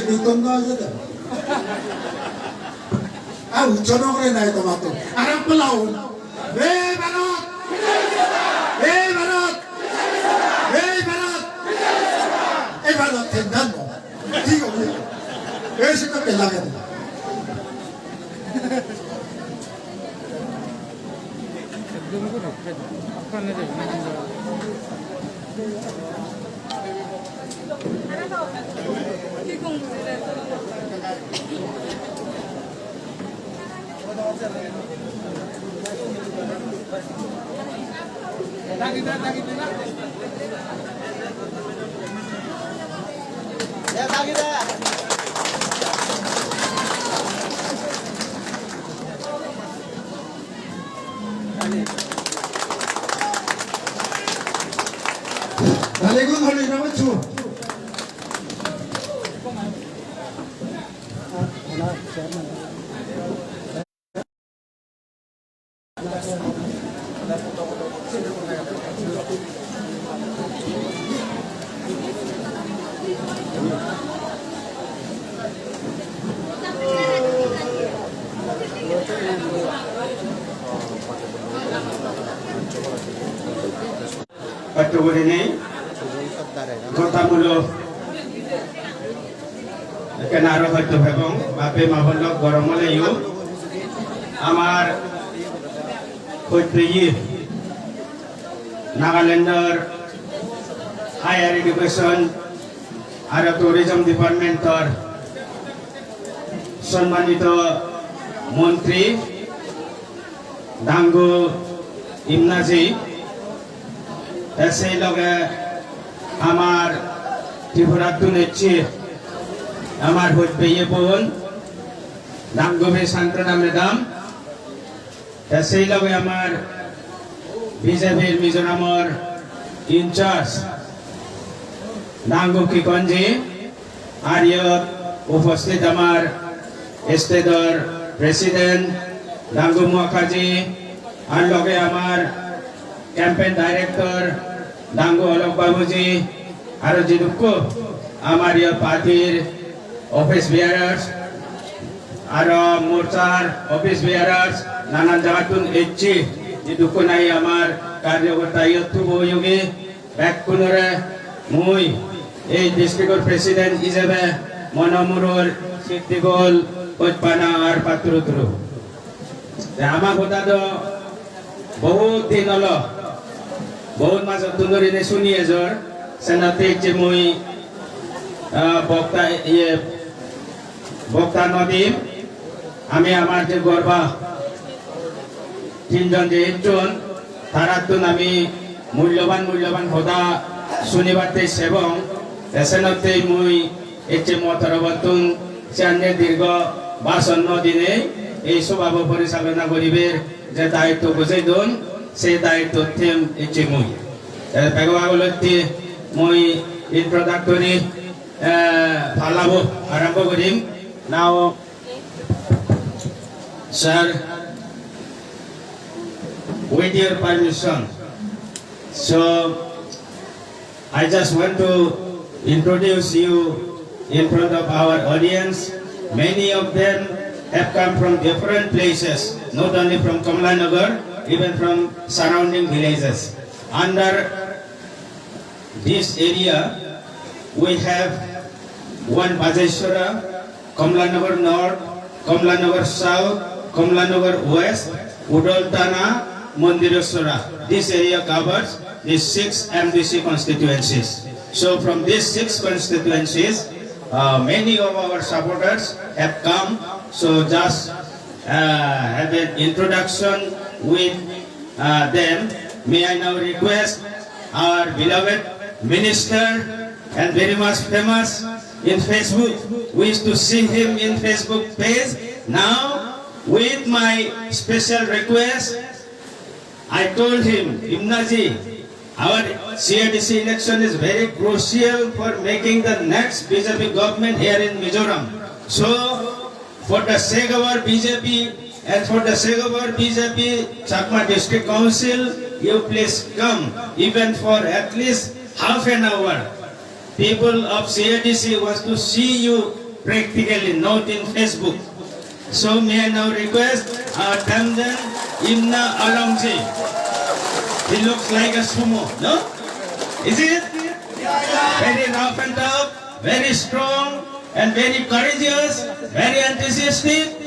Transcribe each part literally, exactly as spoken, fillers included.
Newton no ojede. Ar uccho no gore nai tomattun. Ar ek pela un. Ei Bharot! Ei Bharot! Ei Bharot! Ei Bharot, tendan mo. Thik age. Ei se to pela ge. Taligun holi na bacchu. Patto gurinei gottamulok ekkena aro hoito pebong, bape ma bon lok gorom oleyo amar hoito ye Nagalandor higher education aro tourism departmentor sommanito montri Dangu Imnaji, te sei loge amar Tripurattun ecche amar hojpeye bon Dangubi Santana madam, te sei loge amar B J P Mizoramor in charge Dangu Kikonji, ar iyot uposthit amar state-or president Dangu Mukherjee, ar loge amar campaign director Dangu Alok Babuji, aro jidukko amar iyot party-r office bearers, aro morchar office bearers, nanan jagattun ecche, jidukko nahi amar karjokorta iyot tubo oyogi, bekkunore mui ei district-or president ijebe mono muror siddigol hojpana ar patturuturu. Te ama hoda do bohut din olo, bohut majottun dhuri ne suni ejor, senotte ecche mui, ah, bokta, iye, bokta no dim, ami amar je gorba tinjon je ejjon, tarattun ami mulloban, mulloban hoda sunibatte sebong, te senotte mui ecche mo torobottun siyanne dirgo bhason no dinei ei sobhabo porichalona guriber je daitto bujei don, se daittottun ecche mui. Te bego agolotte mui introductory, eh, palabo arombo gurim. Now, sir, with your permission, so I just want to introduce you in front of our audience. Many of them have come from different places, not only from Kamalanagar, even from surrounding villages. Under this area, we have one Bajeshwara, Kamalanagar North, Kamalanagar South, Kamalanagar West, Udoltana, Mondirosora. This area covers the six M D C constituencies. So from these six constituencies, uh, many of our supporters have come. So just, uh, have an introduction with, uh, them. May I now request our beloved minister and very much famous in Facebook. We used to see him in Facebook page. Now, with my special request, I told him, Imnaji, our C A D C election is very crucial for making the next B J P government here in Mizoram. So, for the sake of our B J P and for the sake of our B J P Chakma District Council, you please come, even for at least half an hour. People of C A D C wants to see you practically, not in Facebook. So may I now request our Tamden Imna Alongji. He looks like a sumo, no? Is it? Very rough and tough, very strong and very courageous, very enthusiastic.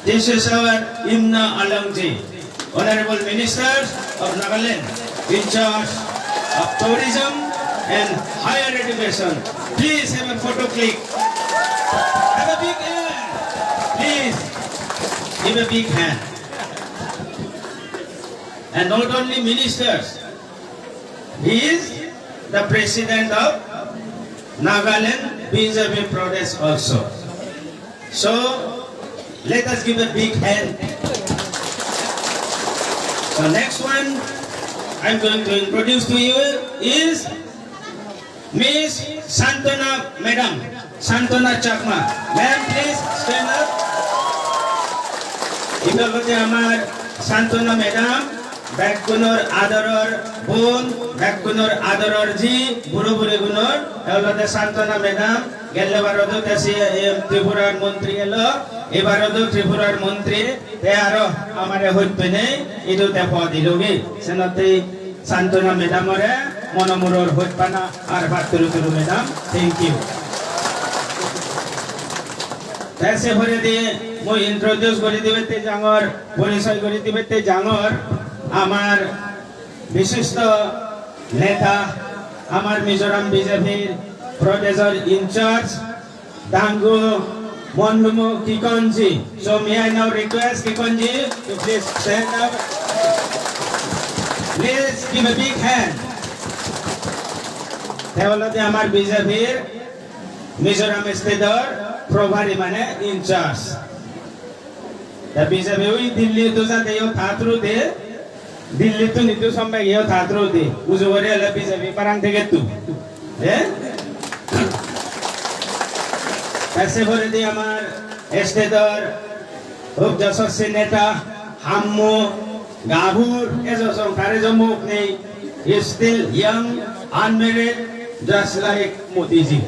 This is our Imna Alongji, Honorable Minister of Nagaland, in charge of tourism and higher education. Please have a photo click. Have a big hand. Please give a big hand. And not only ministers, he is the president of Nagaland B J P Pradesh also. So, let us give a big hand. The next one I'm going to introduce to you is Miss Santana Madam, Santana Chakma. Ma'am, please stand up. Ibe olode amar Santana Madam, bekkunor adoror bon, bekkunor adoror ji, buro buri gunor, e olode Santana Madam, gelle barodo te C M Tripurar montri elo, ebarodo Tripurar montri, te aro amare hojpenei idu te pod dilogi. Senotte Santana Madam ore monomuror hojpana ar patturu turu Madam. Thank you. Te se poredi mui introduce guri dibette jangor, porichoy guri dibette jangor amar bishisto neta, amar Mizoram B J P-r Pradeshor in charge, Dangu Mondumu Kikonji. So may I now request Kikonji to please stand up. Please give a big hand. Te olode amar B J P-r Mizoram state-or probari mane in charge. Te B J P ui Delhi-ttu jade yo ta through-di, Delhi-ttun idu sombag yo ta through-di, uju guri ole B J P parang degettu. Eh? Te se poredi amar state-or hub jasaswi neta, hammu, gabur, ejo song tare jo mok nei, he is still young, unmarried, just like Modi ji.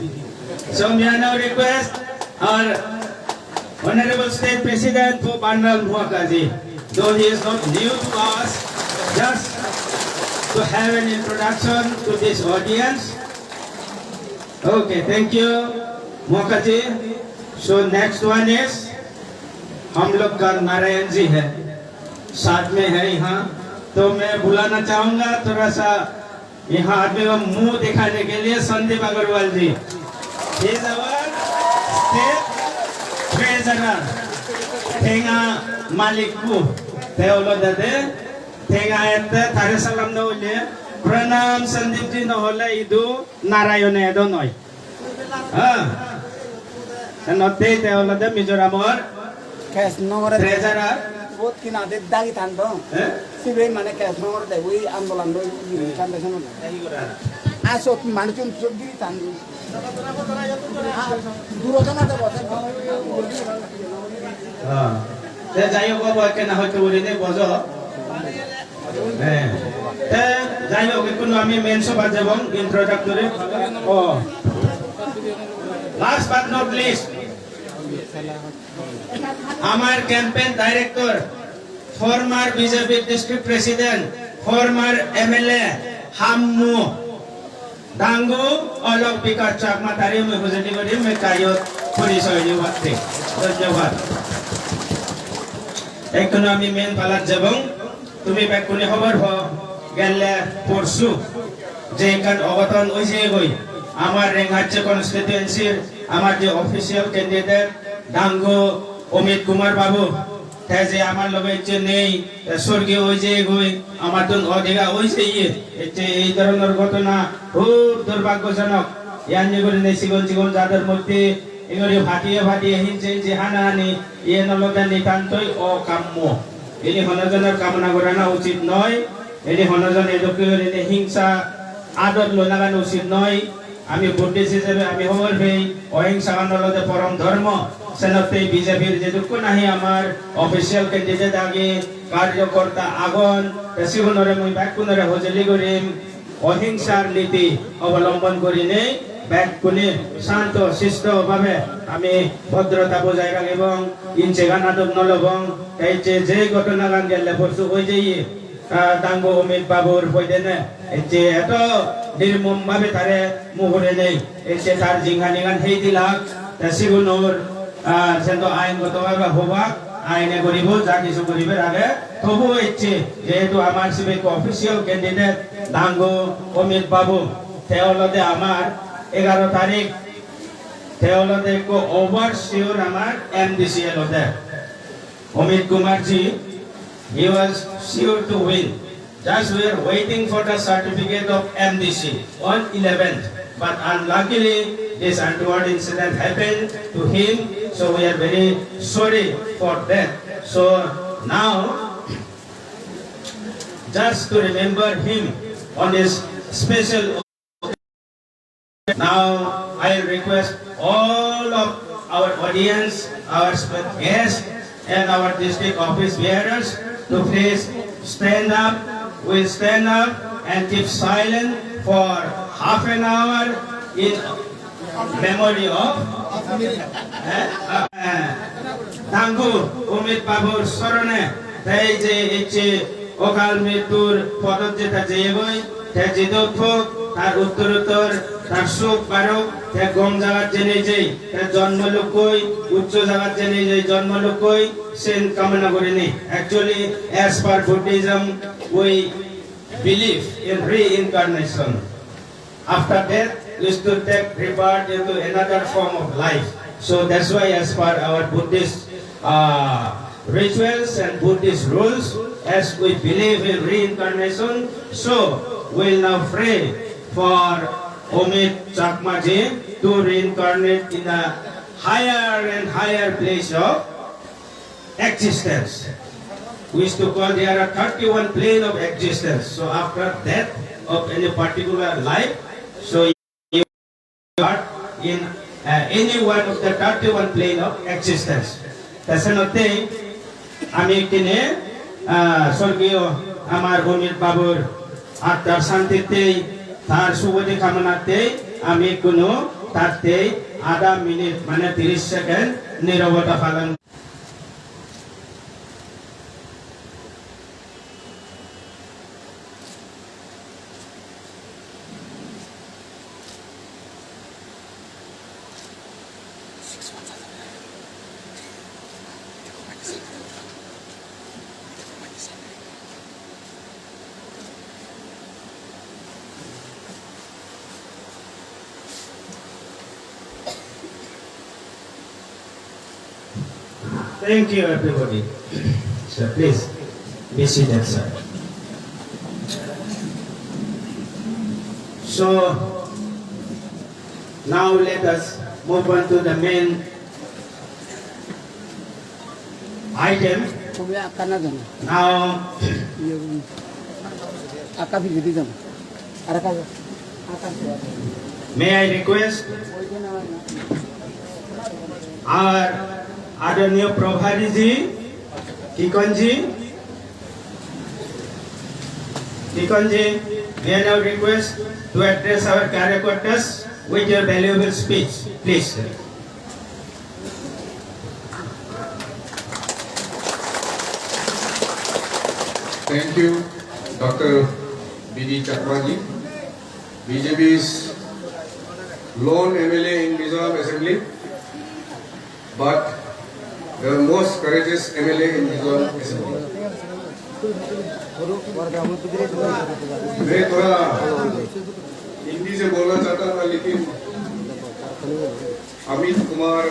So may I now request our Honorable State President for Bandal Mohakaji, though he is not new to us, just to have an introduction to this audience. Okay, thank you, Mohakaji. So next one is हम लोग का नारायण जी है, साथ में है यहाँ, तो मैं बुलाना चाहूंगा थोड़ा सा यहाँ आदमी को मुंह दिखाने के लिए संदीप अग्रवाल जी। He is our state treasurer. Tenga malik ku. Te olode tenga ette tare salam no le. Pranam Sandeep ji, no hole idu Narayan edo noi. Ha. Senotte te olode Mizoramor Cash no gore de. Treasurer. Bot kinade dagi tando. Eh? Sibe mane cash no gore de, ui andolan do, ui foundation do. Dagi gora. A sot manuchun sot giri tando. A, duro jana de bote. Ha. Te jai hok, obo ekkena hoito guri de bojo. Heh, te jai hok, ekkunu ami main sobat jebong, introductory. Oh. Last but not least, amar campaign director, former B J P district president, former M L A, hammu, Dangu Alok Bikash Chakma, tare mui hojoli guri mui kayot porichoy dibatte. Dhonyobad. Ekkunu ami main palat jebong. Tumi bekkune hobor po, gelle porsu je ekkan ogoton oi jeyegoi. Amar Renghache constituency-r amar je official candidate Dangu Amit Kumar Babu, te je amar loge ecche nei, te sorgiyo oi jeyegoi, amattun odega oi jeye. Ecche ei dhoronor ghotona hub durbhagyojonok. Iyan je gurinei sigon sigon jador moddhe ei guri patiye patiye hinse hinse hanahani, iyan olode nitantoi okammo. Ini hono jonor kamona gorana uchit noi. Ini hono jon edokke gurinei hingsa adot loi lagana uchit noi. Ami Buddhist hijebe ami hobor pei, ohingsagan olode porom dhormo. Senotte B J P-r jedukkun nahi amar official candidate age, karjokorta agon, te sigunore mui bekkunore hojoli gorim, ohingsar niti obolombon gurinei Bekkune santo sisto bhabe ami bhodrota bojai ragibong, inchegan adot no lobong. Ei je, je ghotonagan gelle porsu oi jeye, ah, Dangu Omit babur hoidene, ei je eto nirmom bhabe tare mugure nei, ei je tar jinghanigan hei dilak, te sigunor, ah, sento aingoto bhabe hobak, aine guribo, ja kichu guribar age. Tobuo ei je, jehetu amar sibe ekko official candidate Dangu Omit babu, te olode amar egaro tarik, te olode ekko over sure amar M D C olode. Omit Kumar ji, he was sure to win. Just we are waiting for the certificate of M D C on eleventh. But unluckily, this untoward incident happened to him, so we are very sorry for that. So now, just to remember him on this special Now, I request all of our audience, our sp-, guests, and our district office bearers to please stand up. We stand up and keep silent for half an hour in memory of, eh, uh, Dangu Omit Babur sorone, te ei je ecche okal mrittur podot jeta jeyegoi, te jidok thok, tar uttorottor tar suk barok, te gom jagat jenei jei, te jonmo lokkoi, uccho jagat jenei jei jonmo lokkoi, sen kamona gurinei. Actually, as per Buddhism, we believe in reincarnation. After death, we should take rebirth into another form of life. So that's why, as per our Buddhist, uh, rituals and Buddhist rules, as we believe in reincarnation, so we'll now pray for Omit Chakma ji to reincarnate in a higher and higher place of existence. We used to call there are thirty-one plane of existence. So after death of any particular life, so you are in, uh, any one of the thirty-one plane of existence. Te senottei ami ekkene, ah, sorgiyo amar Omit babur attar santittei, tar sugoti kamonattei ami ekkunu tattei adha minute, mane tiris second nirobota palon. Thank you, everybody. So please be seated, sir. So now let us move on to the main item. তুমি আঁকা না জানো? Now, ইয়ে, আঁকা ভিডিও দিয়ে যাবো। আর আঁকা, আঁকা। May I request our Adorniyo Prabhari ji, Kikon ji, Kikon ji, may I now request to address our karyakartas with your valuable speech, please. Thank you, Doctor B D Chakma ji. B J P's lone M L A in Mizoram Assembly, but the most courageous M L A in Mizoram Assembly. मैं थोड़ा हिंदी से बोलना चाहता था, लेकिन अमित कुमार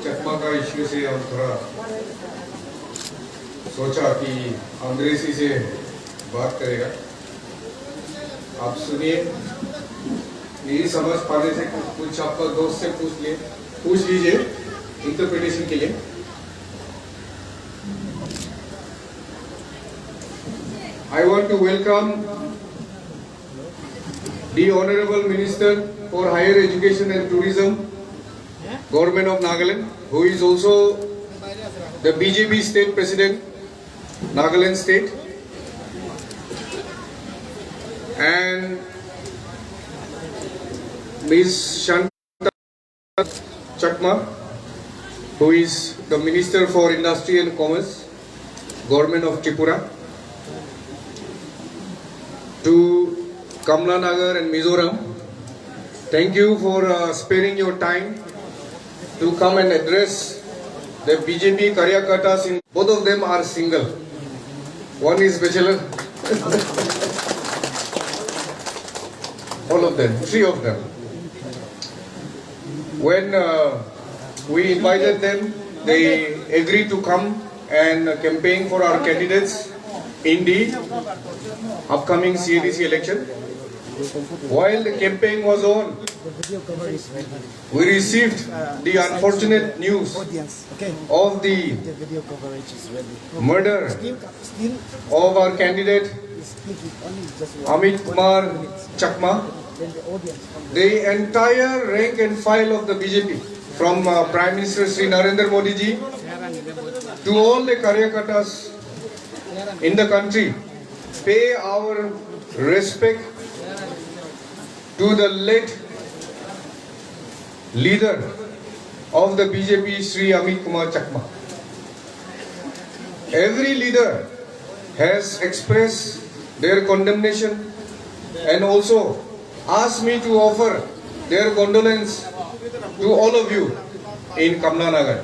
चकमा का इश्यू से हम थोड़ा सोचा कि अंग्रेजी से बात करेगा। आप सुनिए, यही समझ पाने से कुछ, कुछ आपका दोस्त से पूछ लिए, पूछ लीजिए इंटरप्रिटेशन के लिए। I want to welcome the Honorable Minister for Higher Education and Tourism, Government of Nagaland, who is also the B J P State President, Nagaland State, and Miss Shanta Chakma, who is the Minister for Industry and Commerce, Government of Tripura, to Kamalanagar and Mizoram. Thank you for uh, sparing your time to come and address the B J P Karyakartas. In both of them are single. One is bachelor. All of them, three of them. When uh, we invited them, they agreed to come and campaign for our candidates in the upcoming C A D C election. While the campaign was on, we received the unfortunate news of the murder of our candidate Amit Kumar Chakma. The entire rank and file of the B J P, from uh, Prime Minister Shri Narendra Modi ji to all the karyakartas in the country, pay our respect to the late leader of the B J P, Shri Amit Kumar Chakma. Every leader has expressed their condemnation and also asked me to offer their condolence to all of you in Kamalanagar.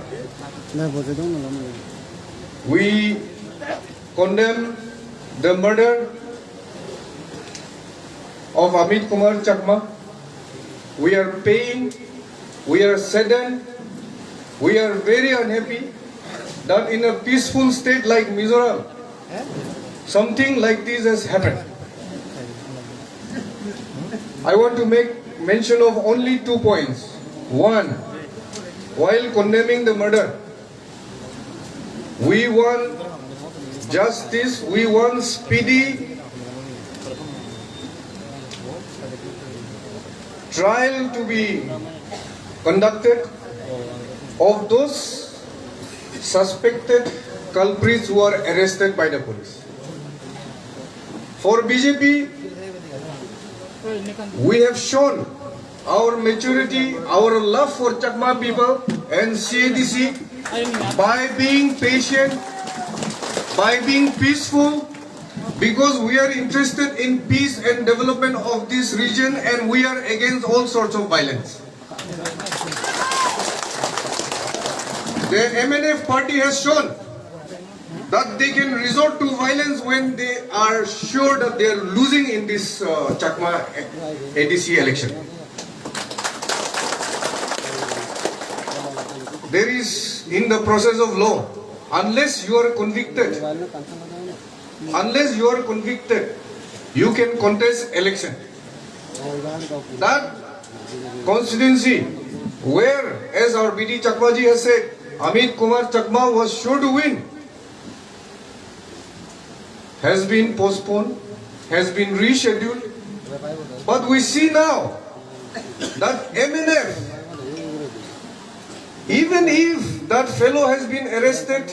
We condemn the murder of Amit Kumar Chakma. We are pained, we are saddened, we are very unhappy that in a peaceful state like Mizoram, something like this has happened. I want to make mention of only two points. One, while condemning the murder, we want justice, we want speedy trial to be conducted of those suspected culprits who are arrested by the police. For B J P, we have shown our maturity, our love for Chakma people and C A D C by being patient, by being peaceful, because we are interested in peace and development of this region and we are against all sorts of violence. The M N F party has shown that they can resort to violence when they are sure that they are losing in this uh, Chakma A D C election. There is in the process of law, unless you are convicted, unless you are convicted, you can contest election. That constituency where, as our B D Chakmaji has said, Amit Kumar Chakma was sure to win, has been postponed, has been rescheduled. But we see now that M N F, even if that fellow has been arrested,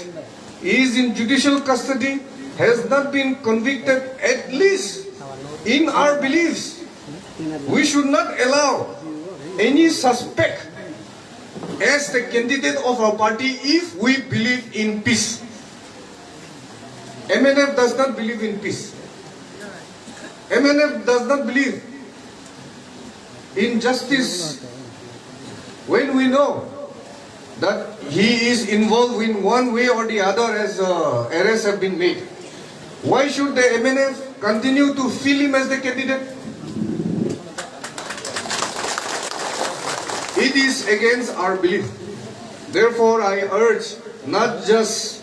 he is in judicial custody, has not been convicted, at least in our beliefs, we should not allow any suspect as the candidate of our party if we believe in peace. M N F does not believe in peace. M N F does not believe in justice. When we know that he is involved in one way or the other as uh, arrests have been made, why should the M N F continue to fill him as the candidate? It is against our belief. Therefore, I urge not just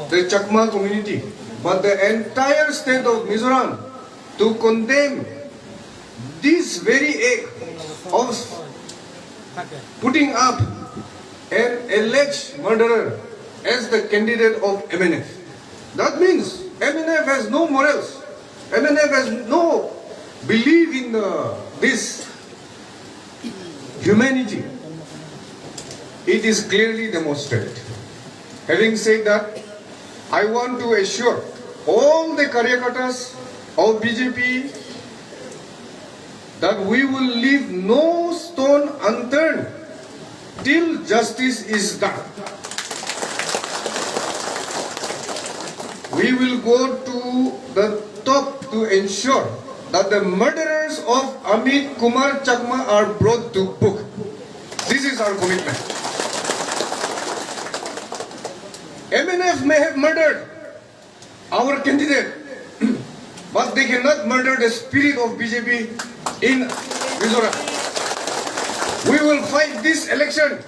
the Chakma community, but the entire state of Mizoram to condemn this very act of putting up an alleged murderer as the candidate of M N F. That means M N F has no morals. M N F has no belief in uh, this humanity. It is clearly demonstrated. Having said that, I want to assure all the karyakartas of B J P that we will leave no stone unturned till justice is done. We will go to the top to ensure that the murderers of Amit Kumar Chakma are brought to book. This is our commitment. M N F may have murdered our candidate, but they cannot murder the spirit of B J P in Mizoram. We will fight this election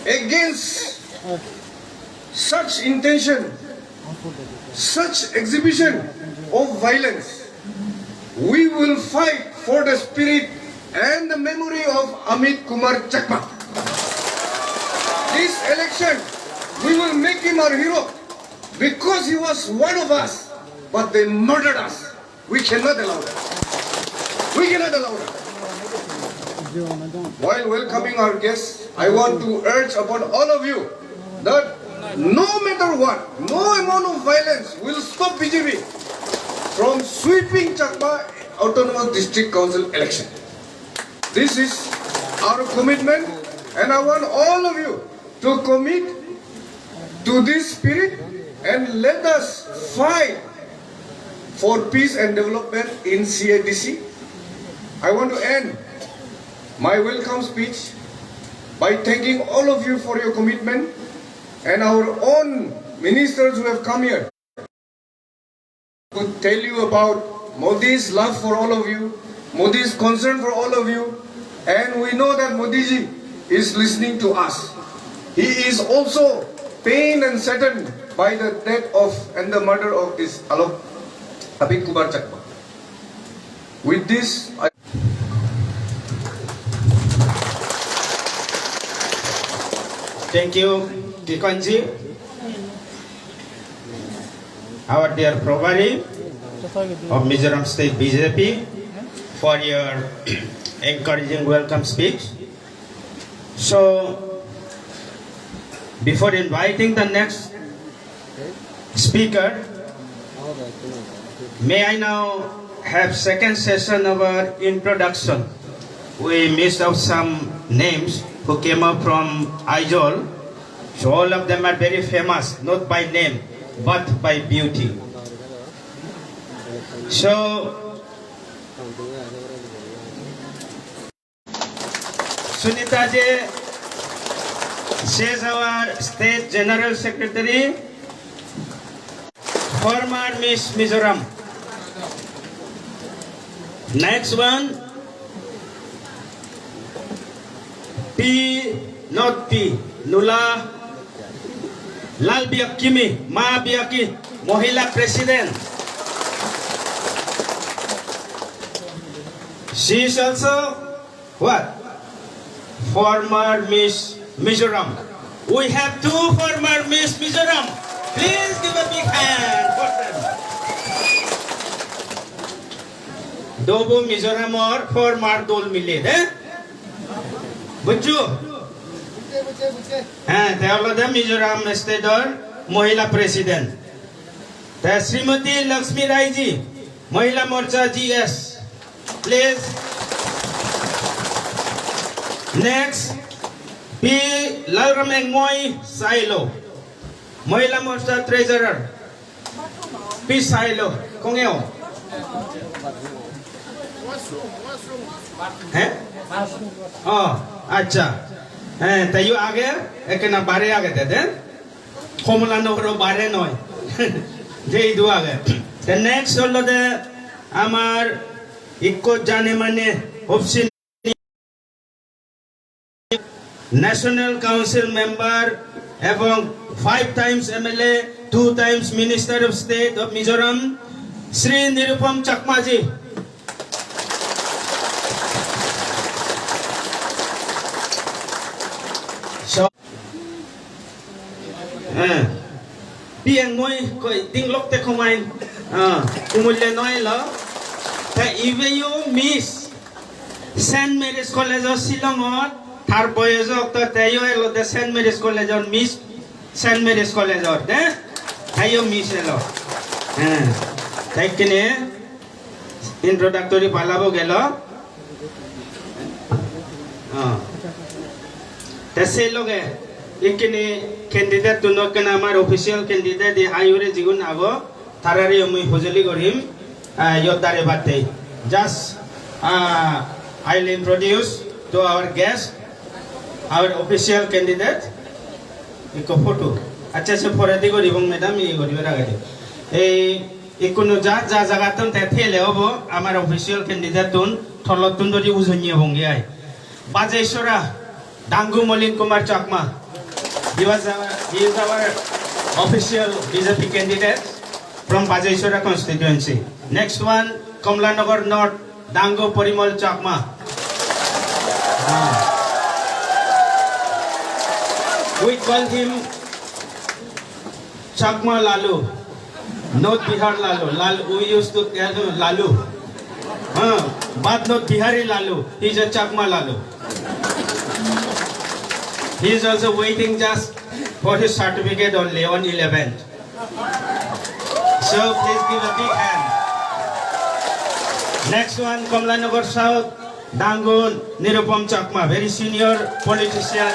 against such intention, such exhibition of violence. We will fight for the spirit and the memory of Amit Kumar Chakma. This election, we will make him our hero because he was one of us, but they murdered us. We cannot allow that. We cannot allow that. While welcoming our guests, I want to urge upon all of you that no matter what, no amount of violence will stop B J P from sweeping Chakma Autonomous District Council election. This is our commitment, and I want all of you to commit to this spirit and let us fight for peace and development in C A D C. I want to end my welcome speech by thanking all of you for your commitment and our own ministers who have come here to tell you about Modi's love for all of you, Modi's concern for all of you, and we know that Modi ji is listening to us. He is also pained and saddened by the death of and the murder of this Alok Amit Kumar Chakma. With this, I Thank you, Kikonji, our dear Probari of Mizoram State B J P, for your encouraging welcome speech. So, before inviting the next speaker, may I now have second session of our introduction. We missed out some names who came up from Aizawl. So all of them are very famous, not by name, but by beauty. So, Sunita J, she is our State General Secretary, former Miss Mizoram. Next one, P, not P, Nula Lalbiakimi, Ma Biaki, Mohila President. She is also what? Former Miss Mizoram. We have two former Miss Mizoram. Please give a big hand for them. Dobu Mizoramor former dol mile, eh? Bujjo? He, te olode Mizoram State-or Mohila President. Te Srimati Lakshmi Rai ji, Mohila Morcha G S. Please. Next, P Lalram Engmoi Sailo, Mohila Morcha Treasurer. P Sailo, kong eo? He? Oh, accha. He, te yo age, ekkena bare age te, de? Komolanagar-o bare noi. Je idu age. Te next olode amar ikko jane mane hobsi National Council member ebong five times M L A, two times Minister of State of Mizoram, Shri Nirupam Chakma ji. So, eh, P N moi koi ding lok te komain, ah, umulle noi lo. Ta ibe yo Miss Saint Mary's College of Shillong-ot, tar boyos okto teyo elode Saint Mary's College-or Miss, Saint Mary's College-or, de? Teyo Miss elo. He. Te ikkine introductory palabo gelo. Sei loge ikkini candidate tun ekkena amar official candidate ei hai hure jigun ago, tarare mui hojoli gorim, ah, iyot darebatte. Just, ah, I'll introduce to our guest, our official candidate. Ikko photo. Accha, se poredi goribong, madam, iye goribar agedi. Ei ikkunu ja, ja jagattun te thele obo, amar official candidate tun tolottun dhori ujonye obonge ai. Bajeshwara, Dangu Molin Kumar Chakma. He was our, he is our official B J P candidate from Bajeshwara constituency. Next one, Kamalanagar North, Dangu Parimal Chakma. Ah. We call him Chakma Lalu, not Bihar Lalu. Lalu, we used to tell him Lalu. Huh, but not Bihari Lalu. He's a Chakma Lalu. He is also waiting just for his certificate only on eleventh. So please give a big hand. Next one, Kamalanagar South, Dangu Nirupam Chakma, very senior politician.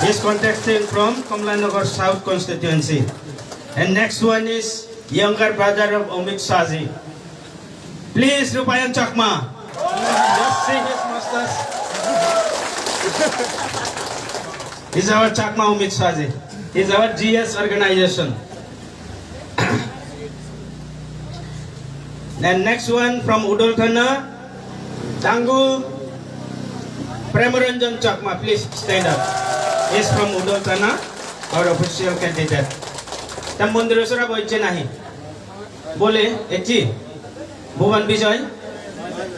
He is contesting from Kamalanagar South constituency. And next one is younger brother of Amit Shah ji. Please, Rupayan Chakma. Just see his mustache. He's our Chakma Amit Shah ji. He's our G S organization. And next one from Udol Thana, Dangu Premaranjan Chakma, please stand up. He's from Udol Thana, our official candidate. Ta mondir osora boiche nahi? Bole, echi? Bhuban Bijoy?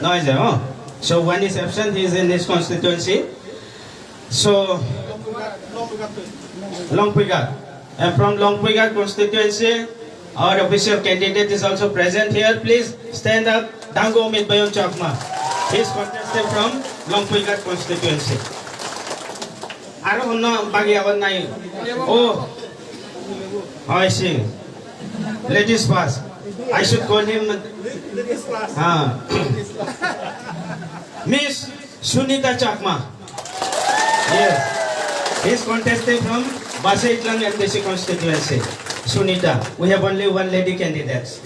Noy je, oh. So one is absent, he is in his constituency. So, Longpuighat. And from Longpuighat constituency, our official candidate is also present here. Please stand up, Dangu Amit Bayon Chakma. He is contesting from Longpuighat constituency. Aro honno bagi agon nai? Oh, I see. Ladies first. I should call him. Ah. Miss Sunita Chakma. Yes. He's contesting from Basailang M D C constituency. Sunita. We have only one lady candidate.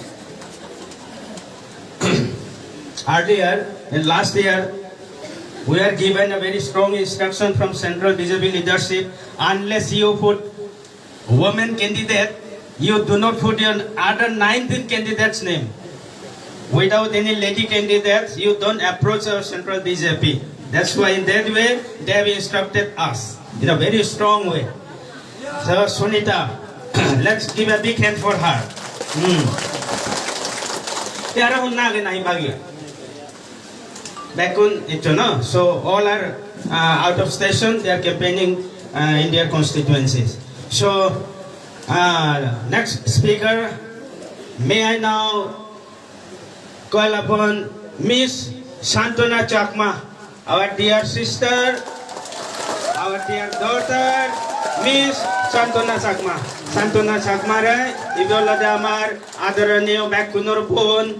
Earlier, in last year, we are given a very strong instruction from central B J P leadership, unless you put women candidate, you do not put your other nineteen candidates' name. Without any lady candidates, you don't approach our central B J P. That's why in that way they have instructed us in a very strong way. So Sunita, let's give a big hand for her. Hmm. Te aro honna age nahi bagi? Bekkun eccho, no? So all are, uh, out of station, they are campaigning, uh, in their constituencies. So, uh, next speaker, may I now call upon Miss Santona Chakma, our dear sister, our dear daughter, Miss Santona Chakma. Santona Chakma re, ibe olode amar adoroniyo bekkunor bon,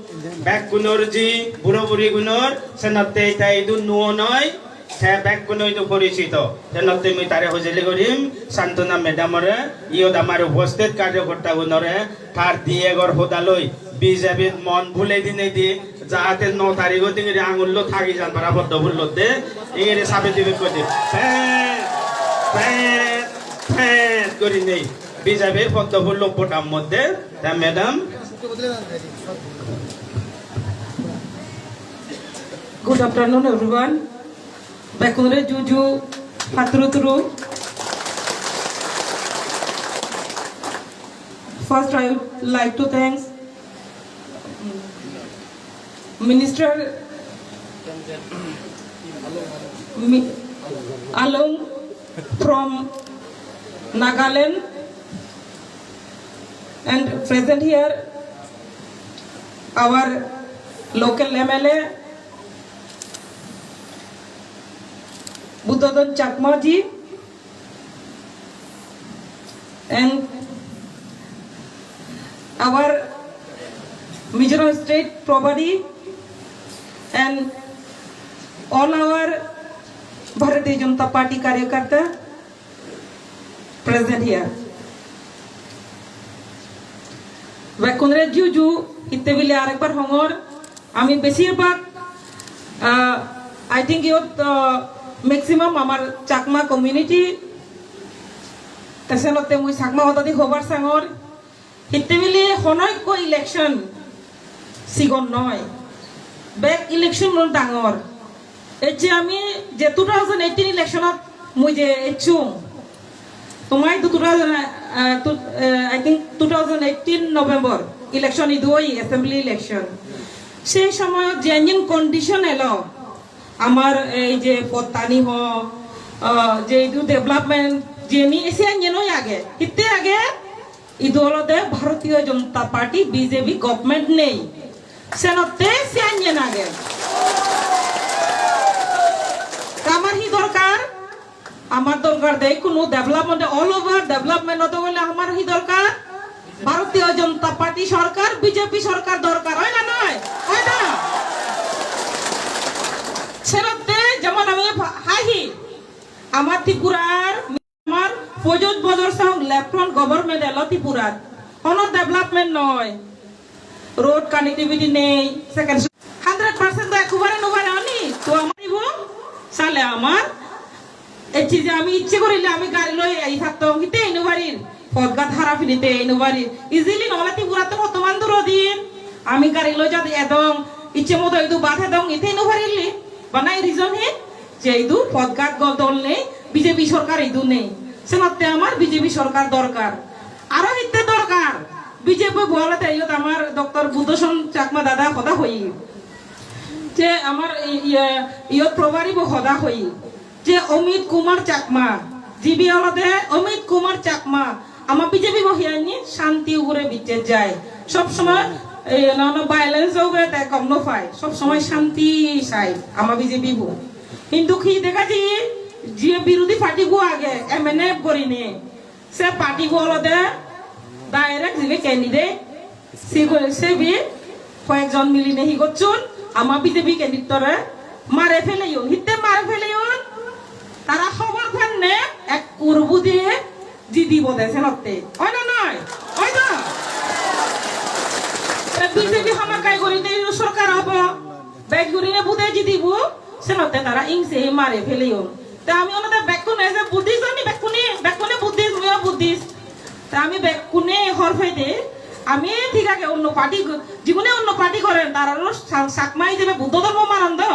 bekkunor ji, buro buri gunor, senotte te idu nuo noi, te bekkuno idu porichito. Senotte mui tare hojoli gorim, Santona madam ore, iyot amar uposthit karjokorta gunore, tar di egor hodaloi, B J P-t mon bhulei dinei di, jahate no tarigo dingiri angullo thagi jan para poddo phullot de, ingiri sabe dibe koi de. Pet, pet, pet gurinei. B J P-r poddo phullo podam modde, ta madam. Good afternoon, everyone. Bekkunore juju, patturu turu. First, I would like to thanks Minister Mi-, Along from Nagaland and present here our local M L A Buddhodon Chakma ji. And our Mizoram State Probadi and all our Bharatiya Janata Party karyakarta present here. Bekkunore juju, hitte bile arekbar hongor, ami beshirbhag, ah, I think iyot, ah, maximum amar Chakma community, te senotte mui Chakma hodadi hobar sangor, hitte bile hono ekko election sigon noi, bek election un dangor. Ecche ami je two thousand eighteen election ot mui je ecchung, tomai two thousand, uh, two, uh, I think two thousand eighteen November election idu oi, assembly election. Sei somoyot je engine condition elo, amar ei je pottani ho, uh, je idu development jeni ese engine oi age, hitte age, idu olode Bharatiya Janata Party, B J P government nei. Senotte siyan yen age. Amar hi dorkar? Amar dorkar de ikkunu development, all over development oto gole amar hi dorkar? Bharatiya Janata Party sorkar, B J P sorkar dorkar, oi na noi? Oi na? Senotte jemon ami bha-, hai hi? Amar Tripurar Amar pojoj bojor song left front government elo Tripurat. Hono development noi. Road connectivity nei. Second, hundred percent do ekkubare no pare oni. To amar ibo sale amar. Ecche je ami icche gorile ami gari loi ei satto. Hitte ei no parir. Podgat harap hinite ei no parir. Easily no ole Tripurat to bottoman duro din. Ami gari loi jade edong. Icche moto idu bat edong. Hitte ei no parilli. Bana ei reason hi? Je idu podgat gol dol nei, B J P sorkar idu nei. Senotte amar B J P sorkar dorkar. Aro hitte dorkar? B J P bo olode iyot amar Doctor Buddhoshan Chakma dada hoda hoye. Je amar i-, iye, iyot probary bo hoda hoye. Je Amit Kumar Chakma, jibe olode Amit Kumar Chakma, ama B J P bo hi anni shanti ugure bicches jai. Sob somoy ei nana violence ugure te gom no pai. Sob somoy shanti sai ama B J P bo. Hintu hi dega jai, je birodhi party bo age M N F gurinei, se party bo olode direct jibe candidate, sibe, sibe hoyekjon milinei hi gocchon, ama B J P candidate-tore mare peleyon. Hitte mare peleyon? Tara hobor penne ekkur bude jidibo de senotte. Oi na noi? Oi to? Te B J P hamakkai gurinei sorkar obo. Bek gurinei bude jidibo, senotte tara ingse mare peleyon. Te ami olode bekkune je Buddhist oni, bekkune, bekkune Buddhist, muiyo Buddhist. Te ami bekkune hor pede, ami thik age onno party go-, jigune onno party goren, tararo Sa-, Chakma ijebe Buddho dhormo manon do.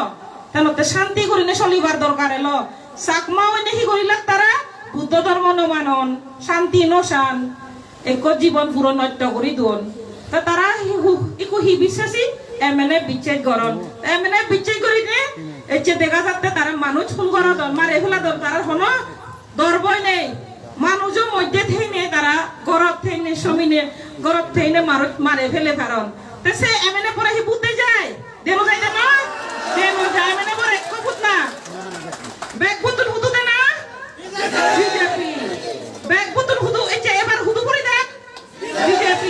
Te notte shanti gurinei solibar dorkar elo. Chakma oinei hi gorilak tara? Buddho dhormo no manon, shanti no san. Ekko jibon puro nosto guri don. Ta tara hi hu-, ikku hi biswasi M N F bicches goron. M N F bicches gurine ecche dega jatte tara manuj hun gorodon, mare feladon, tarar hono dor boi nei. Manujo moddhe theinei tara gorot theinei somine, gorot theinei manuj mare fele paron. Te se M N F-ore hi vote de jai? De no jai de noi? De no jai, M N F-ore ekko vote na. Bek vote-un hudu de na? B J P. Bek vote-un hudu, ecche ebar hudu puri de? B J P.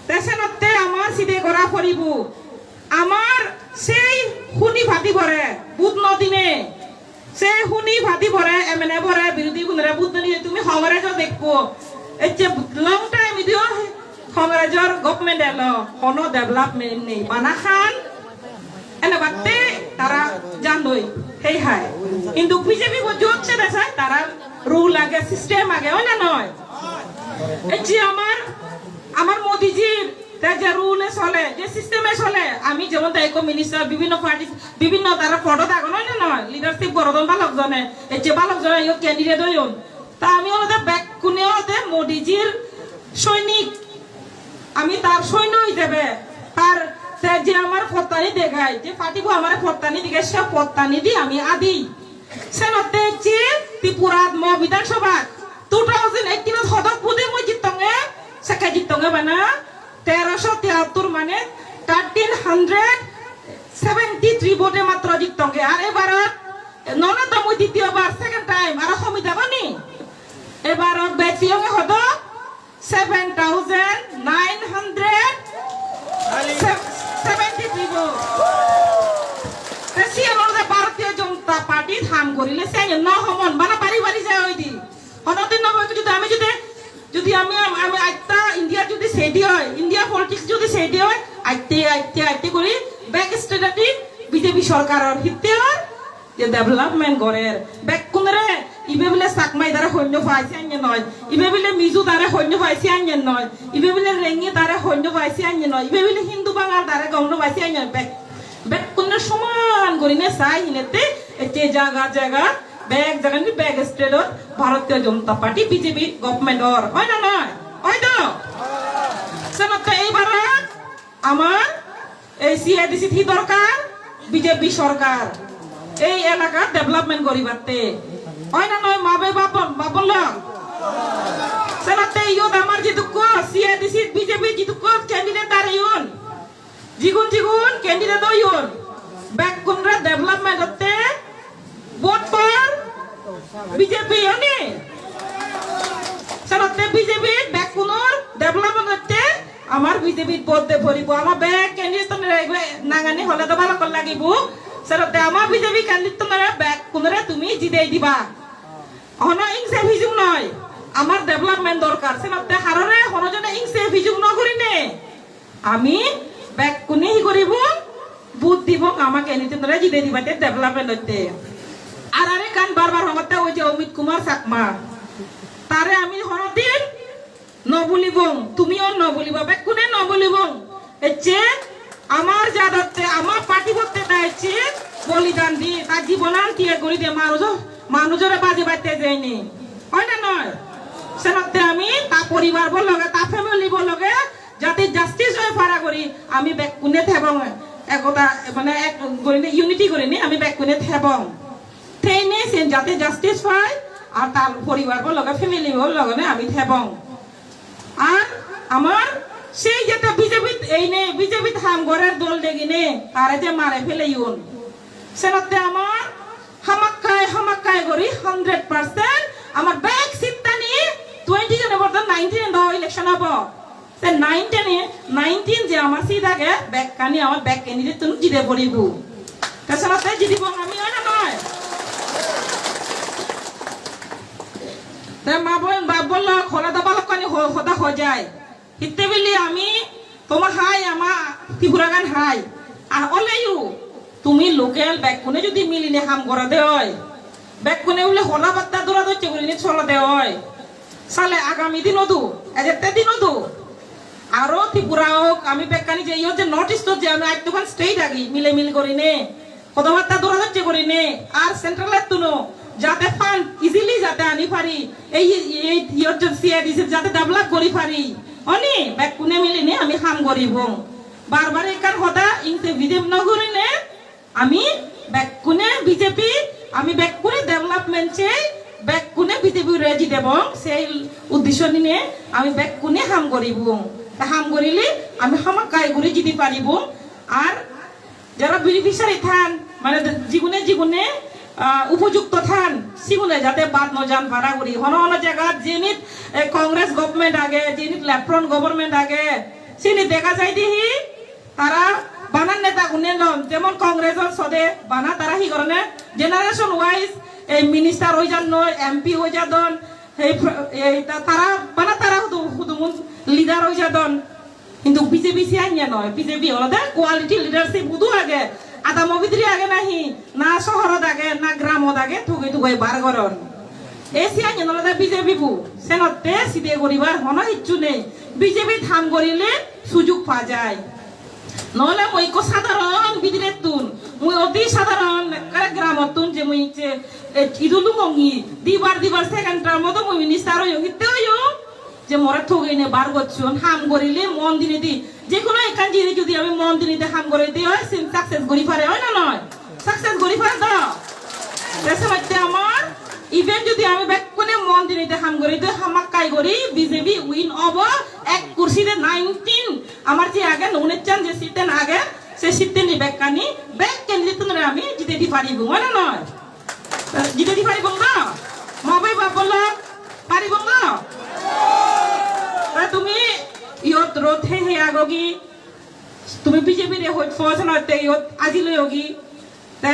Te senotte amar side gora poribo. Amar sei huni party bore vote no dine. Sei huni party bore, M N F-ore, birodhi gunore vote no dine tumi Congress-o dekko. Ecche long time idu Congress-or government elo, hono development nei. Bana khan ene batte tara jandoi, hei hai. Hintu B J P bo jot se desai, tara rule age, system age, oi na noi? Ecche amar, amar Modiji, te je rule e sole, je system e sole, ami jemon te ekko minister, bibhinno party, bibhinno tara podot agon, oi na noi? Leadership gorodon balok jone, ecche balok jone iyot candidate oyon. Ta ami olode bekkune olode Modijir soinik, ami tar soino ijebe, tar te je amar pottani degai, je party bo amare pottani dige, se pottani di ami adi. Senotte ecche Tripurat mo Bidhan Sabhat two thousand eighteen ot hodok vote mui jittonge, sekke jittonge bana teroso tiyattor mane thirteen hundred seventy three vote e matro jittonge. Ar ebarot nonot do mui ditiyo bar, second time, aro homi jabo ni? Ebarot bej peyonge hodok? Seven thousand nine hundred seventy three vote. Te siyan olode Bharatiya Janata Party. party ham gorile se no homon, bana bari bari jai oide. Hono din no hoy jodi ami jodi, jodi ami, ami atta India jodi sedi hoy, India politics jodi sedi hoy, atte, atte, atte guri bek state ati B J P sorkaror hitte or je development gorer. Bekkunore ibe bile Chakma idare honno pai se anye noi, ibe bile Mizo dare honno pai se anye noi, ibe bile Rengi dare honno pai se anye noi, ibe bile Hindu Bangal dare gom no pai se anye noi. Bek, bekkunore soman gurine sai hinette ecche jaga jaga, bek jaga ni bek state ot Bharatiya Janata Party, B J P government or, oi na noi? Oi to? Senotte ei barot amar ei C A D C hi dorkar? B J P sorkar. Ei elaka development goribatte. Oi na noi, ma bhei bap bon, bap bon lok? Senotte iyot amar jidukko C A D C B J P jidukko candidate dareyon, jigun jigun candidate oyon, bekkunore development otte vote por B J P oni. Senotte B J P bekkunor development otte amar B J P vote de poribo. Ama bek candidate-unore nangani hole do balokkon lagibo. Senotte ama B J P candidate-unore bekkunore tumi jidei diba. Hono ingse hijum noi, amar development dorkar. Senotte harore hono jone ingse hijum no gurine ami bekkune hi guribong? Vote dibong, ama candidate-unore jidei dibatte development otte. Ar arekkan bar bar hongotte oi je Amit Kumar Chakma, tare ami hono din no bulibong, tumiyo no buliba, bekkune no bulibong. Ecche amar jadotte, amar party botte ta ecche bolidan di, ta jibonan tiyag guri de manujo, manujore bajebatte jeinei. Oi na noi? Senotte ami ta poribar bo loge, ta family bo loge jate justice oi para guri ami bekkune thebong, ekota mane ek gurinei unity gurinei ami bekkune thebong. Theinei sen jate justice pai ar tar poribar bo loge, family bo loge ne ami thebong. Ar amar sei jete B J P-t eine, B J P-t ham gorer dol degine tare je mare peleyon. Senotte amar hamakkai, hamakkai guri hundred percent amar bek seat-tani, twenty jone bordo nineteen do election obo. Te nineteen-e, nineteen je amar seat age, bekkani amar bek candidate-tun jide poribo. Te senotte jidibong ami, oi na noi? Te ma bon, bap bon lok, hole do balokkani ho-, hoda ho jai. Hitte bili ami toma hai, ama Tripuragan hai. Ar oleyo tumi local bekkune jodi miline ham gorede oi, bekkune bile hola batta dora docche gurinei solede oi, sale agami dinodu, ejette dinodu, aro Tripura ok, ami bekkani je iyot je North East-ot je ami attogan state agi, mile mil gurinei hoda batta dora docche gurinei, ar central-ottuno jate fund easily jate ani pari, ei, ei, ei iyot je C A D C jate develop guri pari, oni bekkune milinei ami ham guribong. Bar bar ekkan hoda ingse bidem no gurinei, ami bekkune B J P, ami bekkune development sei, bekkune B J P-re jidebong, sei uddesho ninei ami bekkune ham guribong. Te ham gurile ami hamakkai guri jidi paribong. Ar jara beneficiary than, mane jigune jigune, ah, upojukto than, sigune jate bad no jan para guri. Hono hono jagat jenit, eh, Congress government age, jenit left front government age, sini dega jai de hi, tara bana neta gune lon, jemon Congress-or sode bana tara hi gorone, generation wise ei minister oi jadon, M P oi jadon, ei pro-, ei ta-, tara bana tara hudu-, hudumun leader oi jadon. Hintu B J P siyan ye noi, B J P olode quality leadership hudu age, adamo bidire age nahi, na sohorot age, na gramot age, thugei thugei bar goron. Ei siyan ye olode B J P bu, senotte side guribar hono hissu nei. B J P-t ham gorile sujug pa jai. Nole mui ikko sadharon bidirettun, mui oti sadharon ekkere gramottun je mui je, e, idu lungongi, dibar dibar second term-ot mui minister oyong, hitte oyong? Je more thogeinei bar gocchon, ham gorile mon dinei di. Je hono ekkan jinis jodi ami mon dinei di ham gori di oi, sin success gori pare, oi na noi? Success gori pare to? Te senotte amar, even jodi ami bekkune mon dinei di ham gori di, hamakkai gori B J P win obo, ek kursi de nineteen, amar je age, unichan je seat-ten age, se seat-ten di bekkani, bek candidate-unore ami jitei di paribong, oi na noi? Jitei di paribong na? Ma bhei bap bon lok, paribong na? Te tumi iyot rot he he agogi, tumi B J P-re hoj fo senotte iyot aji loyogi. Te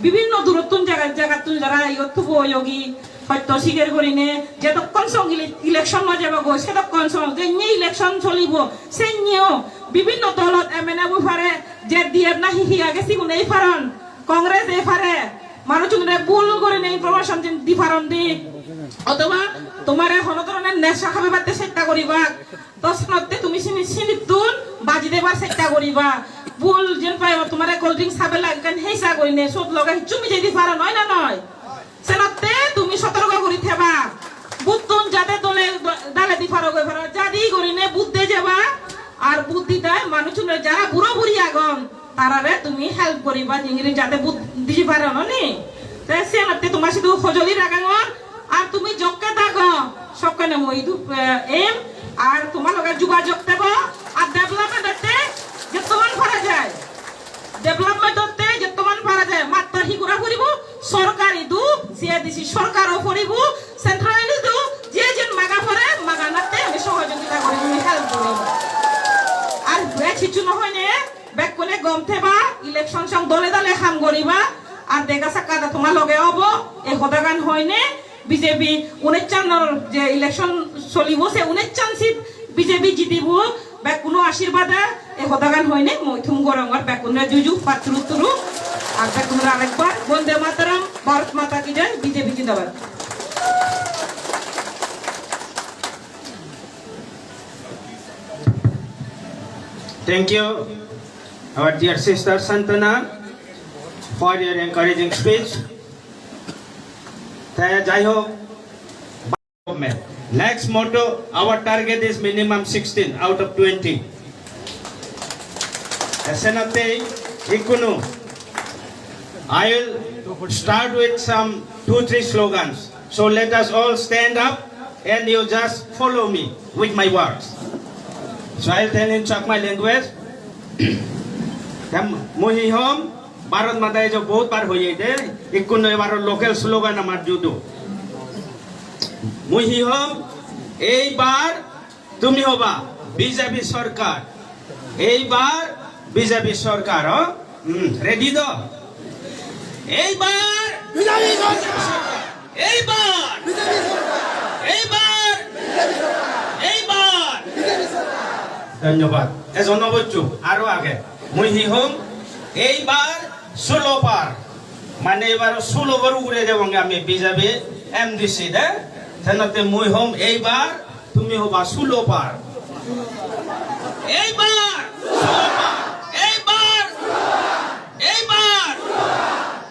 Bibhinno durottun jaga, jagattun jara iyot thubo oyogi, hoyto siger gurinei, jedokkon song ele-, election no jebogoi, sedokkon song, jenne election solibo, senneyo bibhinno dolot M N F bo pare, Z D F na hi hi age sigun ei paron, Congress ei pare, manuchunore bhul gurinei information din di paron de. Othoba tomare hono dhoronor nesha habebatte chesta guribak. To senotte tumi sini, sinittun baji debar chesta guriba. Bhul jen pai tomare cold drinks habe lage ekkan heisa gurinei, sot loge hissu mijei di paro, noi na noi? Senotte tumi sotorko guri theba. Bhut-tun jate dole do-, dale di paro goi paro. Jadi gurinei bhut de jeba, ar bhut di dai manuchunore jara buro buri agon. Tarare tumi help guriba, jingiri jate bhut di paro, no ni? Te senotte toma sidu hojoli ragangor, ar tumi jokke dago, sokkene mui idu, eh, em, ar toma loge jugajog thebo, ar development otte jettoman para jai, development otte jettoman para jai, mattor hi gora poribo, sorkar idu, C A D C sorkar o poribo, central idu, je jen maga pore, maganatte ami sohojogita guri, ami help guri. Ar bej hissu no hoine, bekkune gom theba, election song dole dale ham guriba, ar dega sakkata toma loge obo, ei hodagan hoine, B J P unichanor je election solibo, se unichan seat B J P jidibo, bekkuno ashirbade, ei hodagan hoine, mui thum gorongor, bekkunore juju, patturu turu, ar bekkunore arekbar, Bonde Mataram, Bharat Mata Ki Jai, B J P jindabad. Thank you, our dear sister Santana, for your encouraging speech. Te jai hok, next motto, our target is minimum sixteen out of twenty. Senotte ikkunu, I will start with some two, three slogans. So let us all stand up and you just follow me with my words. So I'll tell in Chakma language. Tam-, mui hi hom, Bharat Mata Ki Jai bohut bar hoye de, ikkunu ebar local slogan amar judo. Mui hi hom, ei bar Tumi hoba, B J P sorkar. Eibar B J P sorkar, o? Hmm, ready to? Eibar B J P sorkar. Eibar B J P sorkar. Eibar B J P sorkar. Eibar B J P sorkar. Dhonnobad. Ejon obosso, aro age. Mui hi hom? Eibar sulo par. Mane ebar sulo gor ugure jebonge ami B J P M D C de. Senotte mui hom eibar, tumi hoba sulo par. Eibar! Sulo par! Eibar! Eibar!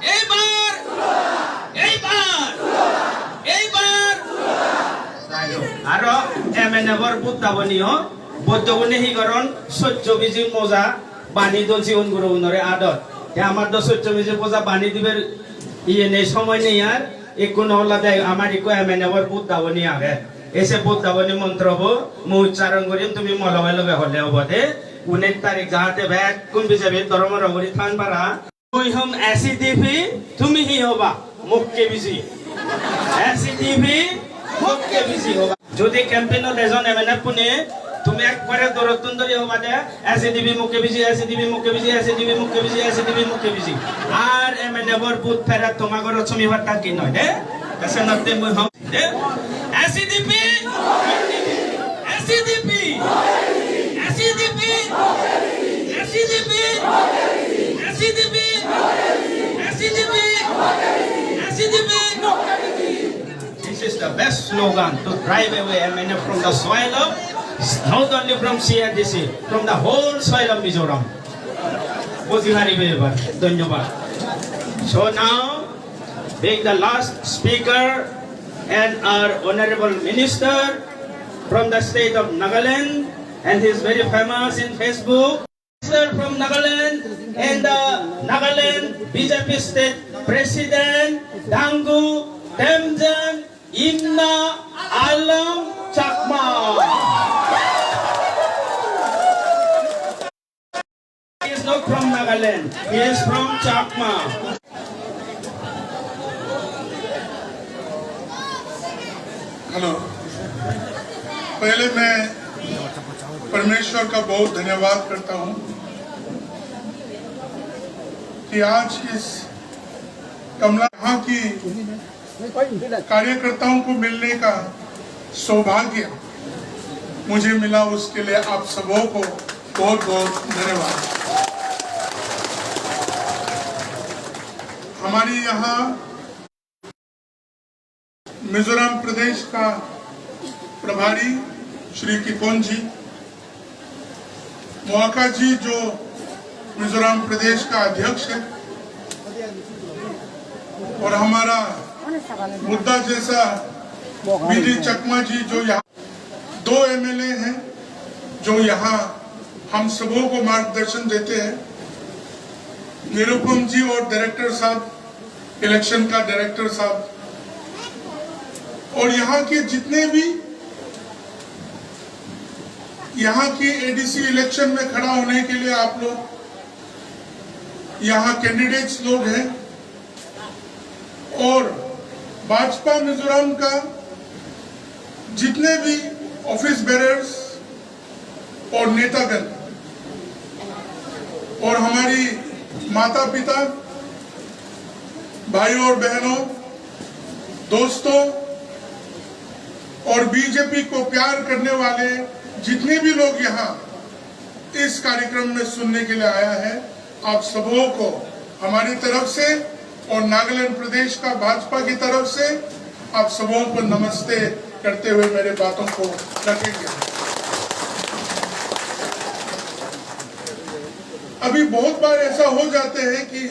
Eibar! Eibar! Eibar! Aro M N F or vote daboni o, vote daboni hi goron? Sojjo biji moja bani don sigon gurogunore adot. Te amar do sojjo biji moja bani dibar iye nei, somoy nei ar. Ekku no olode amar ekku M N F or vote daboni age. Ei se vote daboni montro bo mui uchcharon gorim, tumi mo loge loge hole obo de. Unis tarik jahate bekkun B J P dhormo guri than para. Mui hom S E D P, tumi hi hoba? Mukke biji. S E D P, mukke biji hoba. Jodi campaign-ot ejon M N F pune, tumi ekbare dorottun dori hoba de, S E D P mukke biji, S E D P mukke biji, S E D P mukke biji, S E D P mukke biji. Ar M N F or vote peret toma gorot somibar thakki noi de. Te senotte mui hom de. S E D P, S E D P, S E D P, S E D P, S E D P, S E D P, S E D P. This is the best slogan to drive away M N F from the soil of, not only from C A D C, from the whole soil of Mizoram. Buji paribe ebar. Dhonnobad. So now, being the last speaker and our honorable minister from the state of Nagaland, and he is very famous in Facebook. Minister from Nagaland and the Nagaland B J P state president, Dangu Temjen Imna Alam Chakma. He is not from Nagaland. He is from Chakma. Hello. पहले मैं परमेश्वर का बहुत धन्यवाद करता हूँ कि आज इस कमला, यहाँ की कार्यकर्ताओं को मिलने का सौभाग्य मुझे मिला, उसके लिए आप सबों को बहुत बहुत धन्यवाद। हमारे यहाँ मिजोरम प्रदेश का प्रभारी श्री किकोन जी, मोआका जी जो मिजोरम प्रदेश का अध्यक्ष है, और हमारा मुद्दा जैसा बीडी चकमा जी जो यहाँ दो एमएलए हैं जो यहाँ हम सबों को मार्गदर्शन देते हैं, निरुपम जी और डायरेक्टर साहब, इलेक्शन का डायरेक्टर साहब, और यहाँ के जितने भी यहाँ की एडीसी इलेक्शन में खड़ा होने के लिए आप लोग यहाँ कैंडिडेट्स लोग हैं, और भाजपा मिजोरम का जितने भी ऑफिस बेरर्स और नेतागण और हमारी माता पिता, भाई और बहनों, दोस्तों और बीजेपी को प्यार करने वाले जितने भी लोग यहाँ इस कार्यक्रम में सुनने के लिए आया है, आप सबों को हमारी तरफ से और नागालैंड प्रदेश का भाजपा की तरफ से आप सबों को नमस्ते करते हुए मेरे बातों को रखेंगे। अभी बहुत बार ऐसा हो जाते हैं कि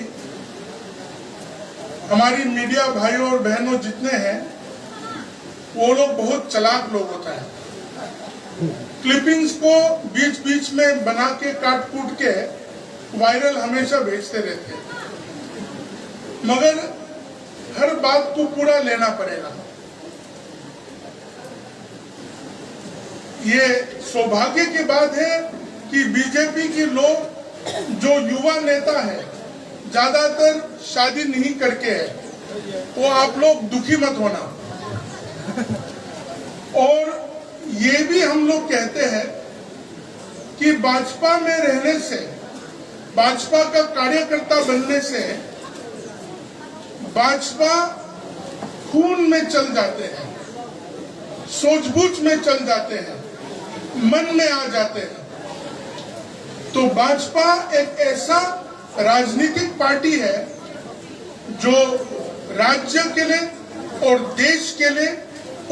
हमारी मीडिया भाइयों और बहनों जितने हैं, वो लोग बहुत चालाक लोग होता है। क्लिपिंग्स को बीच बीच में बना के, काट कूट के वायरल हमेशा भेजते रहते हैं, मगर हर बात को पूरा लेना पड़ेगा। ये सौभाग्य की बात है कि बीजेपी के लोग, जो युवा नेता है, ज्यादातर शादी नहीं करके है, वो आप लोग दुखी मत होना। और ये भी हम लोग कहते हैं कि भाजपा में रहने से, भाजपा का कार्यकर्ता बनने से भाजपा खून में चल जाते हैं, सूझबूझ में चल जाते हैं, मन में आ जाते हैं। तो भाजपा एक ऐसा राजनीतिक पार्टी है जो राज्य के लिए और देश के लिए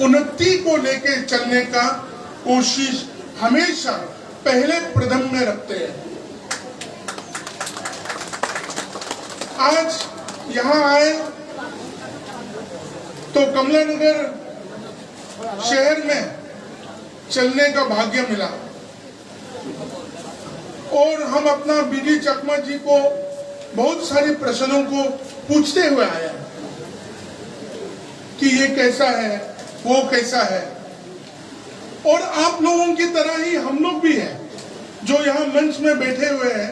उन्नति को लेके चलने का कोशिश हमेशा पहले प्रथम में रखते हैं। आज यहाँ आए तो कमला नगर शहर में चलने का भाग्य मिला और हम अपना बीडी चकमा जी को बहुत सारे प्रश्नों को पूछते हुए आए हैं कि ये कैसा है, वो कैसा है। और आप लोगों की तरह ही हम लोग भी हैं, जो यहाँ मंच में बैठे हुए हैं,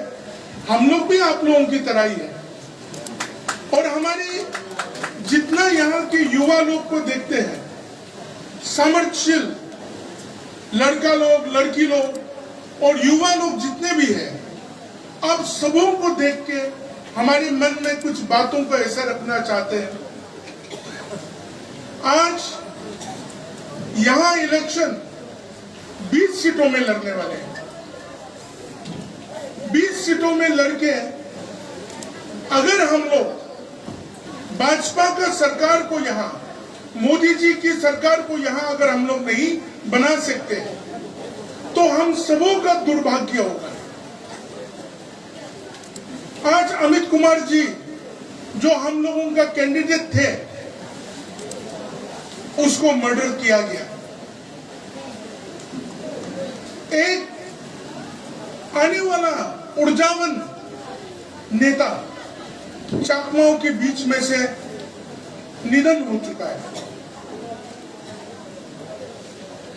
हम लोग भी आप लोगों की तरह ही हैं। और हमारी जितना यहाँ के युवा लोग को देखते हैं, सामर्थ्यशील लड़का लोग, लड़की लोग और युवा लोग जितने भी हैं, आप सबों को देख के हमारे मन में कुछ बातों को ऐसा रखना चाहते हैं। आज यहाँ इलेक्शन बीस सीटों में लड़ने वाले हैं। बीस सीटों में लड़के अगर हम लोग भाजपा का सरकार को यहाँ, मोदी जी की सरकार को यहाँ अगर हम लोग नहीं बना सकते, तो हम सबों का दुर्भाग्य होगा। आज अमित कुमार जी, जो हम लोगों का कैंडिडेट थे, उसको मर्डर किया गया। एक आने वाला ऊर्जावान नेता चाकमाओं के बीच में से निधन हो चुका है।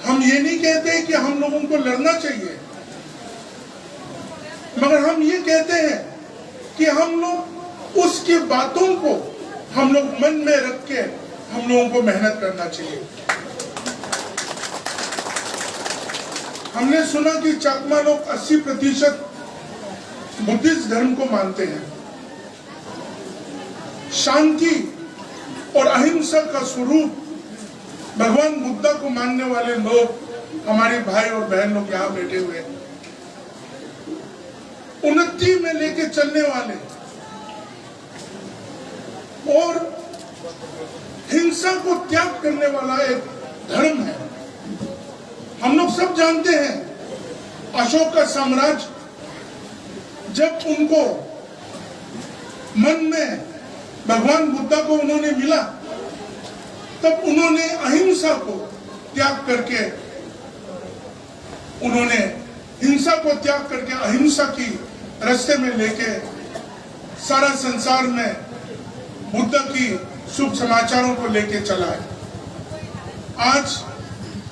हम ये नहीं कहते कि हम लोगों को लड़ना चाहिए, मगर हम ये कहते हैं कि हम लोग उसकी बातों को हम लोग मन में रख के हम लोगों को मेहनत करना चाहिए। हमने सुना कि चाकमा लोग अस्सी प्रतिशत बुद्धिस्ट धर्म को मानते हैं। शांति और अहिंसा का स्वरूप भगवान बुद्धा को मानने वाले लोग, हमारे भाई और बहन लोग यहाँ बैठे हुए हैं, उन्नति में लेके चलने वाले और हिंसा को त्याग करने वाला एक धर्म है। हम लोग सब जानते हैं, अशोक का साम्राज्य, जब उनको मन में भगवान बुद्धा को उन्होंने मिला, तब उन्होंने अहिंसा को त्याग करके, उन्होंने हिंसा को त्याग करके अहिंसा की रास्ते में लेके सारा संसार में बुद्ध की शुभ समाचारों को लेके चला है। आज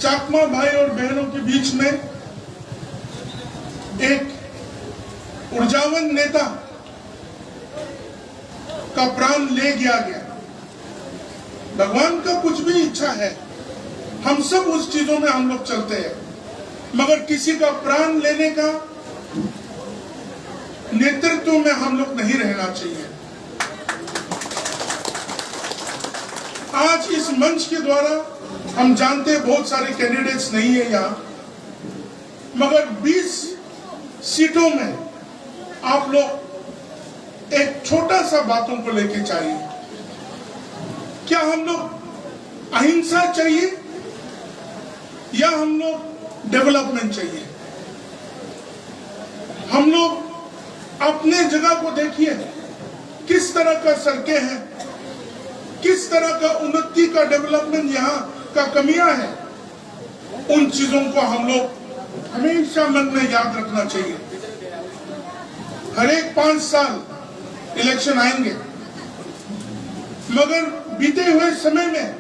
चाकमा भाई और बहनों के बीच में एक ऊर्जावान नेता का प्राण ले गया गया। भगवान का कुछ भी इच्छा है, हम सब उस चीजों में हम लोग चलते हैं, मगर किसी का प्राण लेने का नेतृत्व में हम लोग नहीं रहना चाहिए। आज इस मंच के द्वारा हम जानते हैं बहुत सारे कैंडिडेट्स नहीं है यहाँ, मगर बीस सीटों में आप लोग एक छोटा सा बातों को लेके चाहिए। क्या हम लोग अहिंसा चाहिए या हम लोग डेवलपमेंट चाहिए? हम लोग अपने जगह को देखिए, किस तरह का सड़कें हैं, किस तरह का उन्नति का डेवलपमेंट यहाँ का कमियां है। उन चीजों को हम लोग हमेशा मन में याद रखना चाहिए। हर एक पांच साल इलेक्शन आएंगे, मगर बीते हुए समय में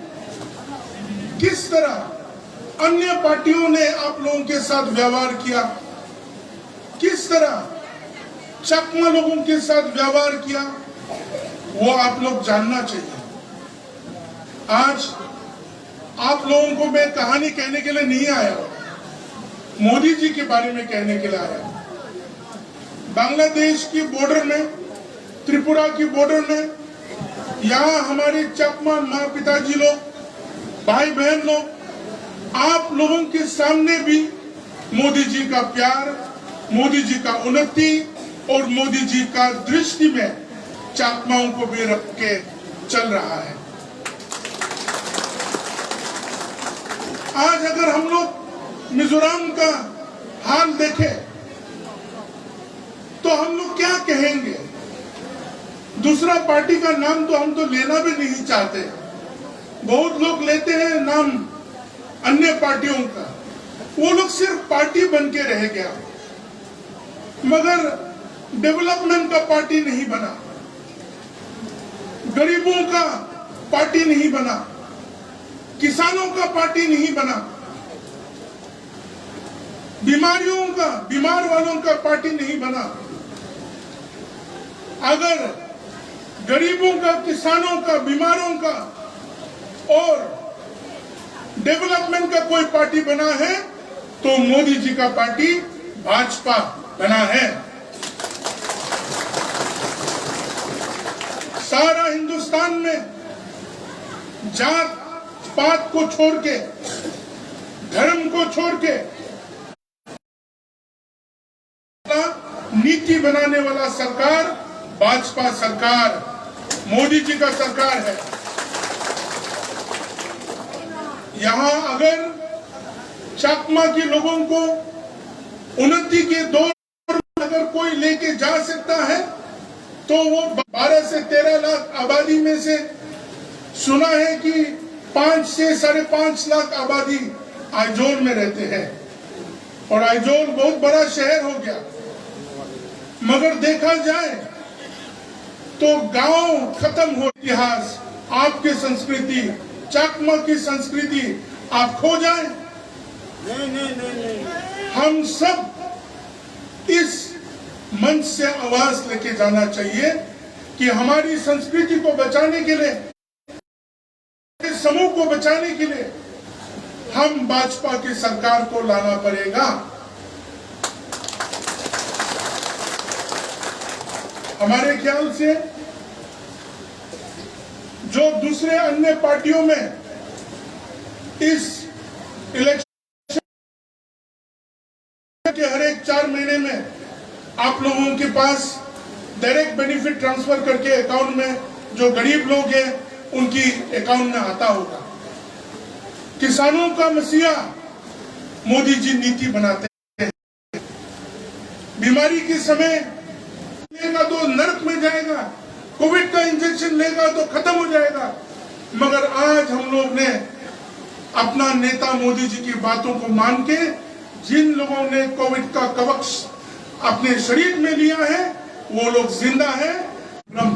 किस तरह अन्य पार्टियों ने आप लोगों के साथ व्यवहार किया, किस तरह चकमा लोगों के साथ व्यवहार किया, वो आप लोग जानना चाहिए। आज आप लोगों को मैं कहानी कहने के लिए नहीं आया, मोदी जी के बारे में कहने के लिए आया। बांग्लादेश की बॉर्डर में, त्रिपुरा की बॉर्डर में, यहाँ हमारे चकमा माँ पिताजी लोग, भाई बहन लोग, आप लोगों के सामने भी मोदी जी का प्यार, मोदी जी का उन्नति और मोदी जी का दृष्टि में चाकमाओं को भी रख के चल रहा है। आज अगर हम लोग मिजोरम का हाल देखें तो हम लोग क्या कहेंगे? दूसरा पार्टी का नाम तो हम तो लेना भी नहीं चाहते। बहुत लोग लेते हैं नाम अन्य पार्टियों का, वो लोग सिर्फ पार्टी बन के रह गया, मगर डेवलपमेंट का पार्टी नहीं बना, गरीबों का पार्टी नहीं बना, किसानों का पार्टी नहीं बना, बीमारियों का, बीमार वालों का पार्टी नहीं बना। अगर गरीबों का, किसानों का, बीमारों का और डेवलपमेंट का कोई पार्टी बना है तो मोदी जी का पार्टी भाजपा बना है। सारा हिंदुस्तान में जात पात को छोड़ के, धर्म को छोड़ के नीति बनाने वाला सरकार भाजपा सरकार, मोदी जी का सरकार है। यहाँ अगर चकमा के लोगों को उन्नति के दौर अगर कोई लेके जा सकता है तो वो बारह से तेरह लाख आबादी में से सुना है कि पाँच से साढ़े पाँच लाख आबादी आइजोल में रहते हैं और आइजोल बहुत बड़ा शहर हो गया। मगर देखा जाए तो गांव खत्म हो, इतिहास, आपके संस्कृति, चकमा की संस्कृति आप खो जाए। नहीं, नहीं, नहीं, नहीं। हम सब इस मंच से आवाज लेके जाना चाहिए कि हमारी संस्कृति को बचाने के लिए, समूह को बचाने के लिए हम भाजपा की सरकार को लाना पड़ेगा। हमारे ख्याल से जो दूसरे अन्य पार्टियों में इस इलेक्शन के हर एक चार महीने में आप लोगों के पास डायरेक्ट बेनिफिट ट्रांसफर करके अकाउंट में, जो गरीब लोग हैं, उनकी अकाउंट में आता होगा। किसानों का मसीहा मोदी जी नीति बनाते हैं। बीमारी के समय लेगा तो नरक में जाएगा, कोविड का इंजेक्शन लेगा तो खत्म हो जाएगा। मगर आज हम लोग ने अपना नेता मोदी जी की बातों को मान के, जिन लोगों ने कोविड का कवच अपने शरीर में लिया है, वो लोग जिंदा है। हम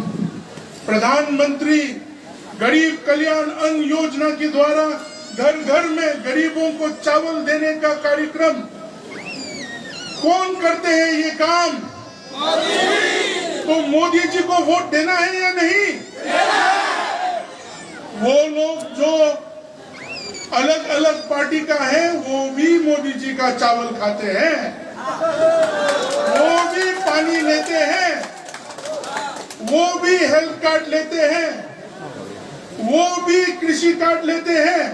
प्रधानमंत्री गरीब कल्याण अन्न योजना के द्वारा घर घर में गरीबों को चावल देने का कार्यक्रम, कौन करते हैं ये काम? तो मोदी जी को वोट देना है या नहीं? वो लोग जो अलग अलग पार्टी का है, वो भी मोदी जी का चावल खाते हैं, वो भी पानी लेते हैं, वो भी हेल्थ कार्ड लेते हैं, वो भी कृषि कार्ड लेते हैं,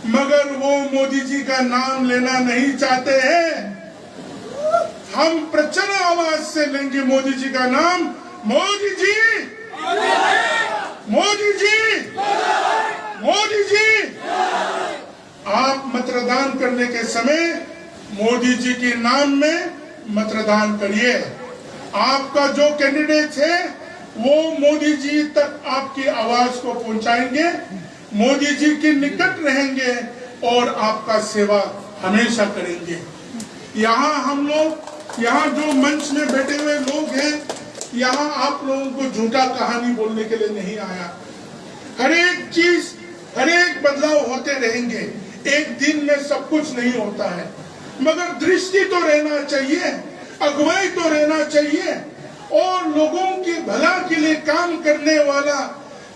मगर वो मोदी जी का नाम लेना नहीं चाहते हैं। हम प्रचंड आवाज से लेंगे मोदी जी का नाम। मोदी जी, मोदी जी, मोदी जी। आप मतदान करने के समय मोदी जी के नाम में मतदान करिए। आपका जो कैंडिडेट है, वो मोदी जी तक आपकी आवाज को पहुंचाएंगे, मोदी जी के निकट रहेंगे और आपका सेवा हमेशा करेंगे। यहाँ हम लोग, यहाँ जो मंच में बैठे हुए लोग हैं, यहाँ आप लोगों को झूठा कहानी बोलने के लिए नहीं आया। हर एक चीज, हर एक बदलाव होते रहेंगे। एक दिन में सब कुछ नहीं होता है, मगर दृष्टि तो रहना चाहिए, अगुवाई तो रहना चाहिए, और लोगों के भला के लिए काम करने वाला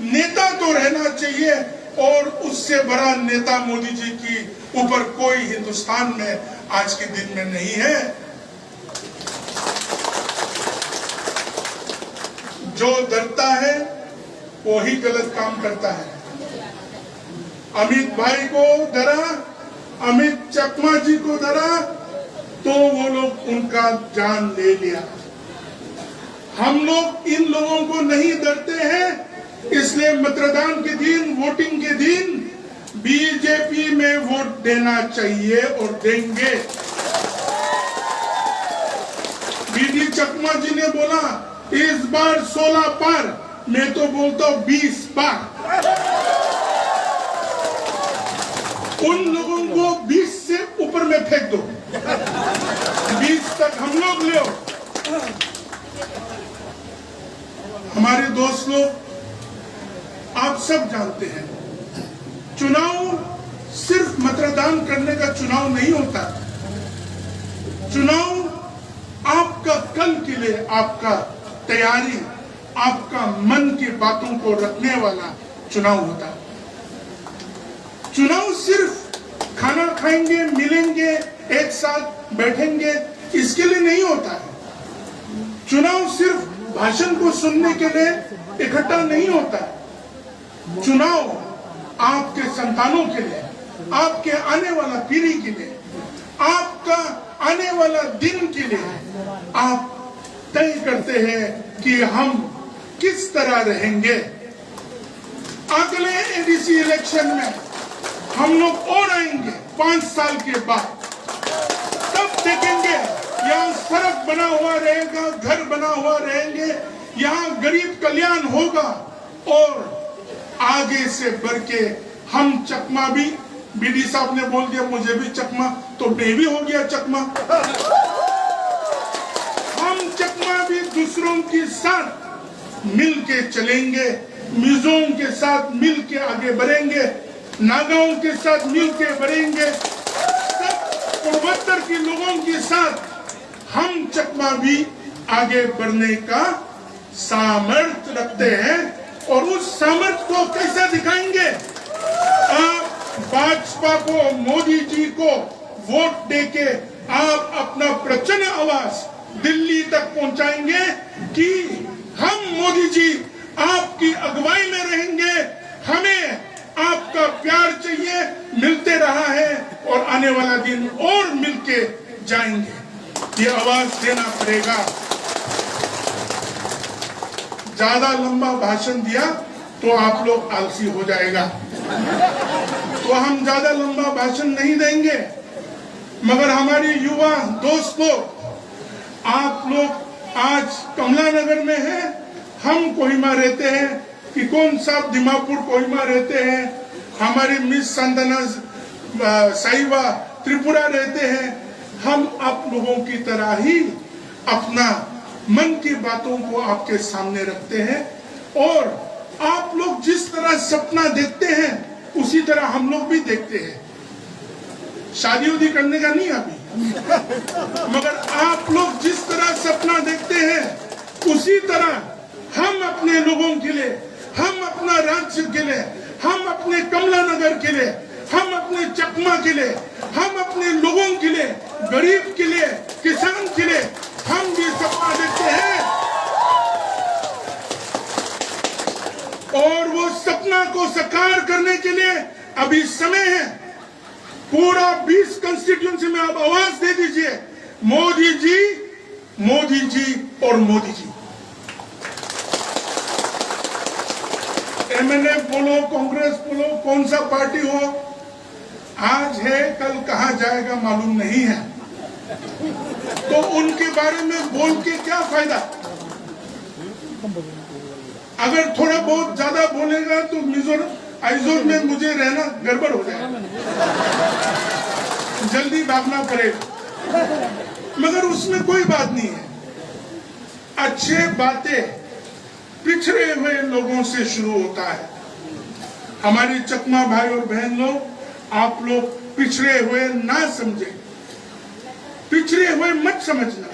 नेता तो रहना चाहिए, और उससे बड़ा नेता मोदी जी की ऊपर कोई हिंदुस्तान में आज के दिन में नहीं है। जो डरता है, वो ही गलत काम करता है। अमित भाई को डरा, अमित चकमा जी को डरा, तो वो लोग उनका जान ले लिया। हम लोग इन लोगों को नहीं डरते हैं, इसलिए मतदान के दिन, वोटिंग के दिन बीजेपी में वोट देना चाहिए और देंगे। बीडी चकमा जी ने बोला, इस बार सोलह पार, मैं तो बोलता हूं बीस पार। उन लोगों को बीस से ऊपर में फेंक दो, बीस तक हम लोग ले आओ। हमारे दोस्त लोग, आप सब जानते हैं, चुनाव सिर्फ मतदान करने का चुनाव नहीं होता। चुनाव आपका कल के लिए, आपका तैयारी, आपका मन की बातों को रखने वाला चुनाव होता है। चुनाव सिर्फ खाना खाएंगे, मिलेंगे, एक साथ बैठेंगे, इसके लिए नहीं होता है। चुनाव सिर्फ भाषण को सुनने के लिए इकट्ठा नहीं होता है। चुनाव आपके संतानों के लिए, आपके आने वाला पीढ़ी के लिए, आपका आने वाला दिन के लिए आप तय करते हैं कि हम किस तरह रहेंगे। अगले एडीसी इलेक्शन में हम लोग और आएंगे पांच साल के बाद, तब देखेंगे, यहाँ सड़क बना हुआ रहेगा, घर बना हुआ रहेंगे, यहाँ गरीब कल्याण होगा। और आगे से बढ़ के हम चकमा भी, बीडी साहब ने बोल दिया, मुझे भी चकमा, तो मैं भी हो गया चकमा। हम चकमा भी दूसरों के साथ मिल के चलेंगे, मिजों के साथ मिल के आगे बढ़ेंगे, नागाओं के साथ मिल के बढ़ेंगे, सब पूर्वोत्तर के लोगों के साथ हम चकमा भी आगे बढ़ने का सामर्थ्य रखते हैं। और उस सामर्थ्य को कैसे दिखाएंगे? आप भाजपा को, मोदी जी को वोट देके आप अपना प्रचंड आवाज दिल्ली तक पहुंचाएंगे कि हम मोदी जी आपकी अगुवाई में रहेंगे, जाएंगे, ये आवाज देना पड़ेगा। ज्यादा लंबा भाषण दिया तो आप लोग आलसी हो जाएगा, तो हम ज्यादा लंबा भाषण नहीं देंगे। मगर हमारे युवा दोस्त लोग, आप लोग आज कमला नगर में हैं, हम कोहिमा रहते हैं, इकोन साहब दिमापुर कोहिमा रहते हैं, हमारी मिस सांत्वना, अ, साहिबा त्रिपुरा रहते हैं। हम आप लोगों की तरह ही अपना मन की बातों को आपके सामने रखते हैं और आप लोग जिस तरह सपना देखते हैं, उसी तरह हम लोग भी देखते हैं। शादी उदी करने का नहीं अभी, मगर आप लोग जिस तरह सपना देखते हैं, उसी तरह हम अपने लोगों के लिए, हम अपना राज्य के लिए, हम अपने कमला नगर के लिए, हम अपने चकमा के लिए, हम अपने लोगों के लिए, गरीब के लिए, किसान के लिए हम भी सपना देखते हैं। और वो सपना को साकार करने के लिए अभी समय है। पूरा बीस कॉन्स्टिट्यूएंसी में आप आवाज दे दीजिए, मोदी जी, मोदी जी और मोदी जी। एमएनएफ बोलो, कांग्रेस बोलो, कौन सा पार्टी हो, आज है, कल कहाँ जाएगा मालूम नहीं है, तो उनके बारे में बोल के क्या फायदा? अगर थोड़ा बहुत ज्यादा बोलेगा तो मिजोर, आइजोल में मुझे रहना गड़बड़ हो जाएगा, जल्दी भागना पड़ेगा। मगर उसमें कोई बात नहीं है। अच्छे बातें पिछड़े हुए लोगों से शुरू होता है। हमारे चकमा भाई और बहन लोग, आप लोग पिछड़े हुए ना समझे, पिछड़े हुए मत समझना।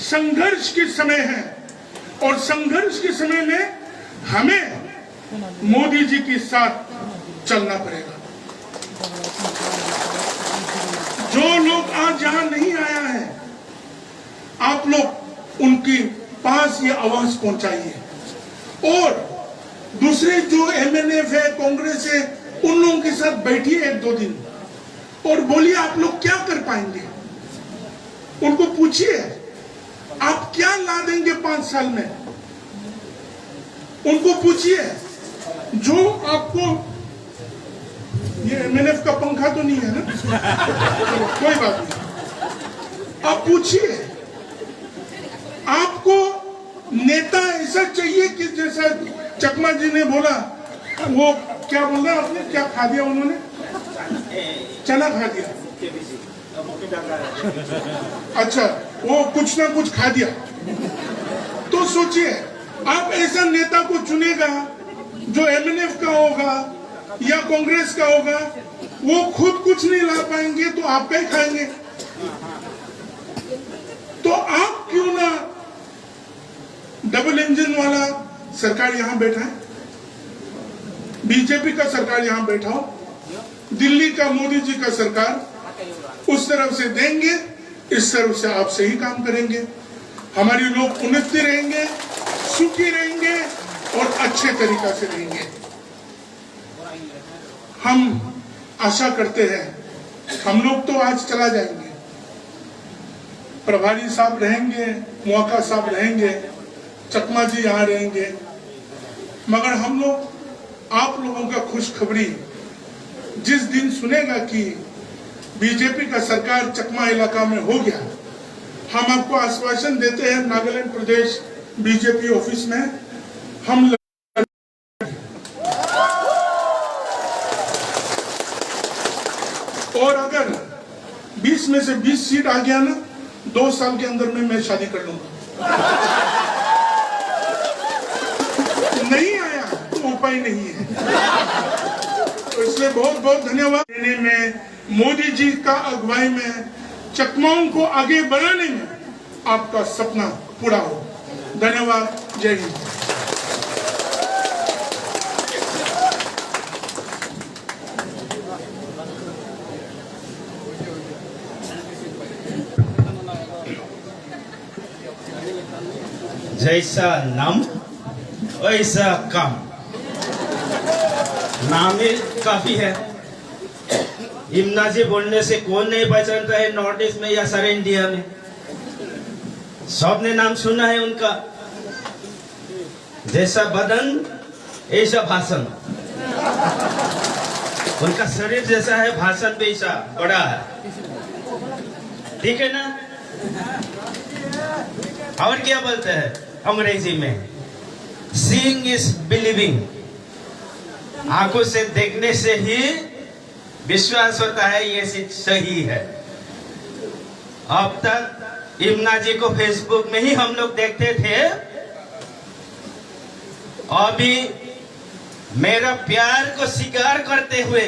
संघर्ष के समय है और संघर्ष के समय में हमें मोदी जी के साथ चलना पड़ेगा। जो लोग आज यहाँ नहीं आया है, आप लोग उनके पास ये आवाज पहुंचाइए। और दूसरे जो एमएनएफ है, कांग्रेस है, उन लोगों के साथ बैठिए एक दो दिन और बोलिए आप लोग क्या कर पाएंगे। उनको पूछिए आप क्या ला देंगे पांच साल में। उनको पूछिए जो आपको, ये एमएनएफ का पंखा तो नहीं है ना? चलो, कोई बात नहीं। आप पूछिए, आपको नेता ऐसा चाहिए कि जैसा चकमा जी ने बोला, वो क्या बोल रहा आपने, क्या खा दिया उन्होंने? चना खा दिया। अच्छा, वो कुछ ना कुछ खा दिया। तो सोचिए, आप ऐसा नेता को चुनेगा जो एमएनएफ का होगा या कांग्रेस का होगा, वो खुद कुछ नहीं ला पाएंगे तो आपका ही खाएंगे। तो आप क्यों ना डबल इंजन वाला सरकार यहाँ बैठा है, बीजेपी का सरकार यहाँ बैठा हो, दिल्ली का मोदी जी का सरकार, उस तरफ से देंगे, इस तरफ से आप सही काम करेंगे, हमारे लोग उन्नति रहेंगे, सुखी रहेंगे और अच्छे तरीका से रहेंगे। हम आशा करते हैं, हम लोग तो आज चला जाएंगे, प्रभारी साहब रहेंगे, मोआका साहब रहेंगे, चकमा जी यहाँ रहेंगे, मगर हम लोग आप लोगों का खुशखबरी जिस दिन सुनेगा कि बीजेपी का सरकार चकमा इलाका में हो गया, हम आपको आश्वासन देते हैं, नागालैंड प्रदेश बीजेपी ऑफिस में हम और अगर बीस में से बीस सीट आ गया ना, दो साल के अंदर में मैं शादी कर लूंगा। नहीं आया तो उपाय नहीं है। तो इसलिए बहुत बहुत धन्यवाद। देने में, मोदी जी का अगुवाई में चकमाओं को आगे बढ़ाने में आपका सपना पूरा हो। धन्यवाद। जय हिंद। जैसा नाम, वैसा काम। नाम ही काफी है। इमना जी बोलने से कौन नहीं पहचानता है नॉर्थ ईस्ट में या सारे इंडिया में? सबने नाम सुना है उनका। जैसा बदन, ऐसा भाषण। उनका शरीर जैसा है, भाषण भी ऐसा बड़ा है। ठीक है ना? और क्या बोलते हैं अंग्रेजी में? Seeing is believing। आंखों से देखने से ही विश्वास होता है ये चीज सही है। अब तक इमना जी को फेसबुक में ही हम लोग देखते थे, अभी मेरा प्यार को स्वीकार करते हुए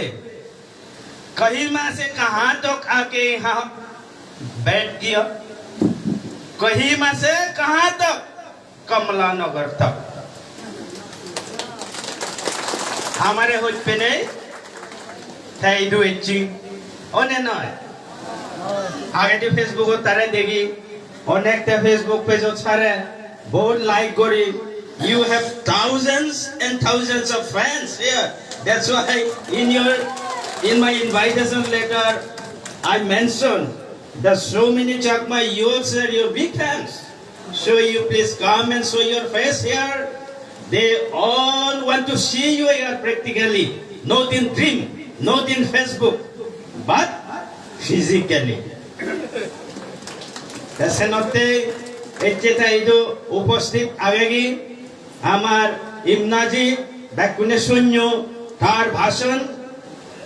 कोहिमा से कहां तक आके यहां बैठ गया, कोहिमा से कहां तक कमला नगर तक। Amare hojpene tei idu ecching, one noi? Agedi Facebook-ot tare degi, onekta Facebook page-ot sare, bohut like gori. You have thousands and thousands of fans here. That's why in your, in my invitation letter, I mentioned that so many Chakma youths are your big fans. So you please come and show your face here. They all want to see you here practically, not in dream, not in Facebook, but physically. Te senotte ecche tei idu uposthit agegi amar Imna ji, bekkune sunno tar bhashon,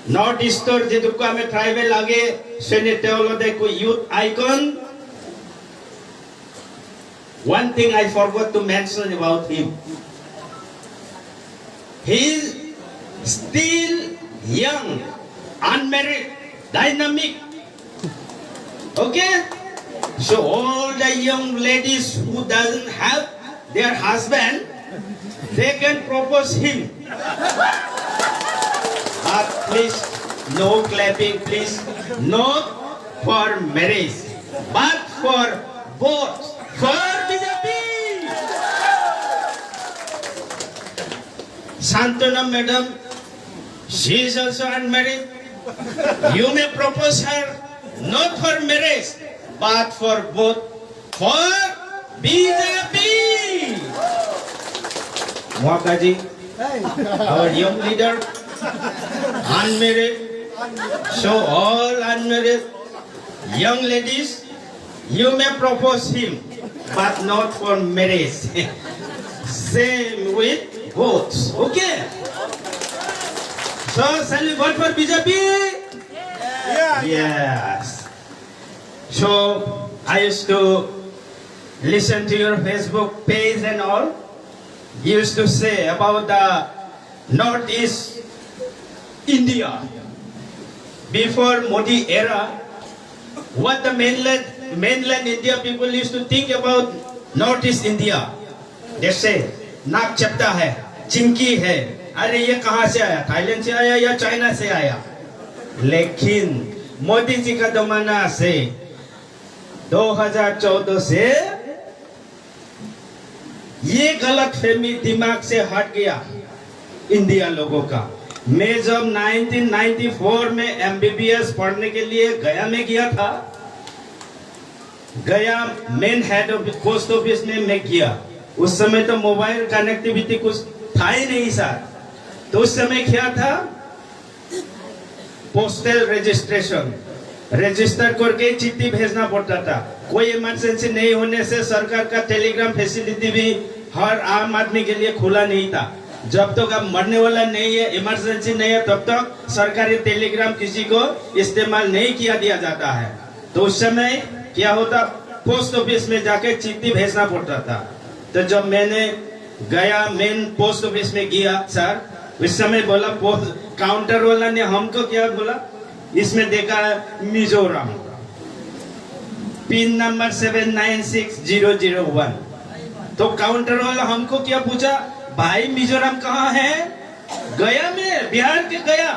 North East-or jedukko ami tribal age, senotte olode ekko youth icon. One thing I forgot to mention about him. He is still young, unmarried, dynamic. Okay? So all the young ladies who doesn't have their husband, they can propose him. But please, no clapping, please. Not for marriage, but for vote, for B J P. Santana madam, she is also unmarried. You may propose her, not for marriage, but for vote, for B J P. Mohammad ji, our young leader, unmarried, so all unmarried young ladies, you may propose him, but not for marriage. Same with votes, okay? So, shall we vote for B J P? Yeah. Yes. So, I used to listen to your Facebook page and all. You used to say about the Northeast India. Before Modi era, what the mainland, mainland India people used to think about Northeast India? They say, नाक चपटा है, चिंकी है, अरे ये कहाँ से आया, थाईलैंड से आया या चाइना से आया? लेकिन मोदी जी का जमाना से दो हज़ार चौदह से ये गलतफहमी दिमाग से हट गया इंडिया लोगों का। मैं जब नाइनटीन नाइंटी फ़ोर में एमबीबीएस पढ़ने के लिए गया में गया था, गया main head office, post office में मैं गया। उस समय तो मोबाइल कनेक्टिविटी कुछ था ही नहीं सर। तो उस समय क्या था, पोस्टल रजिस्ट्रेशन, रजिस्टर करके चिट्ठी भेजना पड़ता था। कोई इमरजेंसी नहीं होने से सरकार का टेलीग्राम फैसिलिटी भी हर आम आदमी के लिए खुला नहीं था। जब तक आप मरने वाला नहीं है, इमरजेंसी नहीं है, तब तक सरकारी टेलीग्राम किसी को इस्तेमाल नहीं किया दिया जाता है। तो उस समय क्या होता, पोस्ट ऑफिस में जाके चिट्ठी भेजना पड़ता था। तो जब मैंने गया मेन पोस्ट ऑफिस में गया सर, उस समय बोला पोस्ट काउंटर वाला ने हमको क्या बोला, इसमें देखा है Mizoram, pin number seven nine six zero zero one. तो काउंटर वाला हमको क्या पूछा, भाई मिजोरम कहाँ है? गया में, बिहार के गया।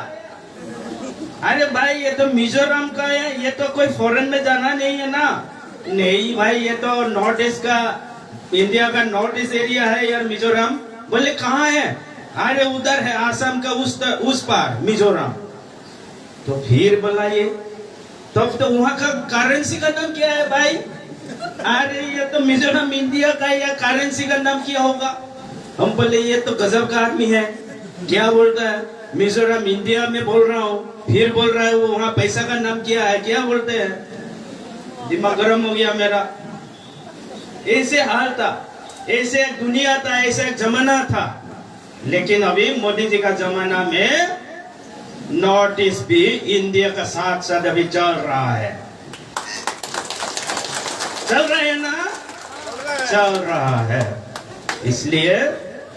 अरे भाई, ये तो मिजोरम का है, ये तो कोई फॉरेन में जाना नहीं है ना। नहीं भाई, ये तो नॉर्थ ईस्ट का, इंडिया का नॉर्थ ईस्ट एरिया है यार मिजोरम। बोले, कहाँ है? अरे उधर है, आसाम का उस त-, उस पार मिजोरम। तो फिर बोला ये, तब तो वहाँ का करेंसी का नाम क्या है भाई? अरे, ये तो मिजोरम इंडिया का, या करेंसी का नाम क्या होगा? हम बोले, ये तो गजब का आदमी है, क्या बोलता है? मिजोरम इंडिया में बोल रहा हूँ, फिर बोल रहा है वो वहाँ पैसा का नाम क्या है, क्या बोलते हैं? दिमाग गर्म हो गया मेरा। ऐसे हाल था, ऐसे एक दुनिया था, ऐसा एक जमाना था। लेकिन अभी मोदी जी का जमाना में नॉर्थ ईस्ट भी इंडिया का साथ साथ अभी चल रहा है। चल रहा है ना? चल रहा है। इसलिए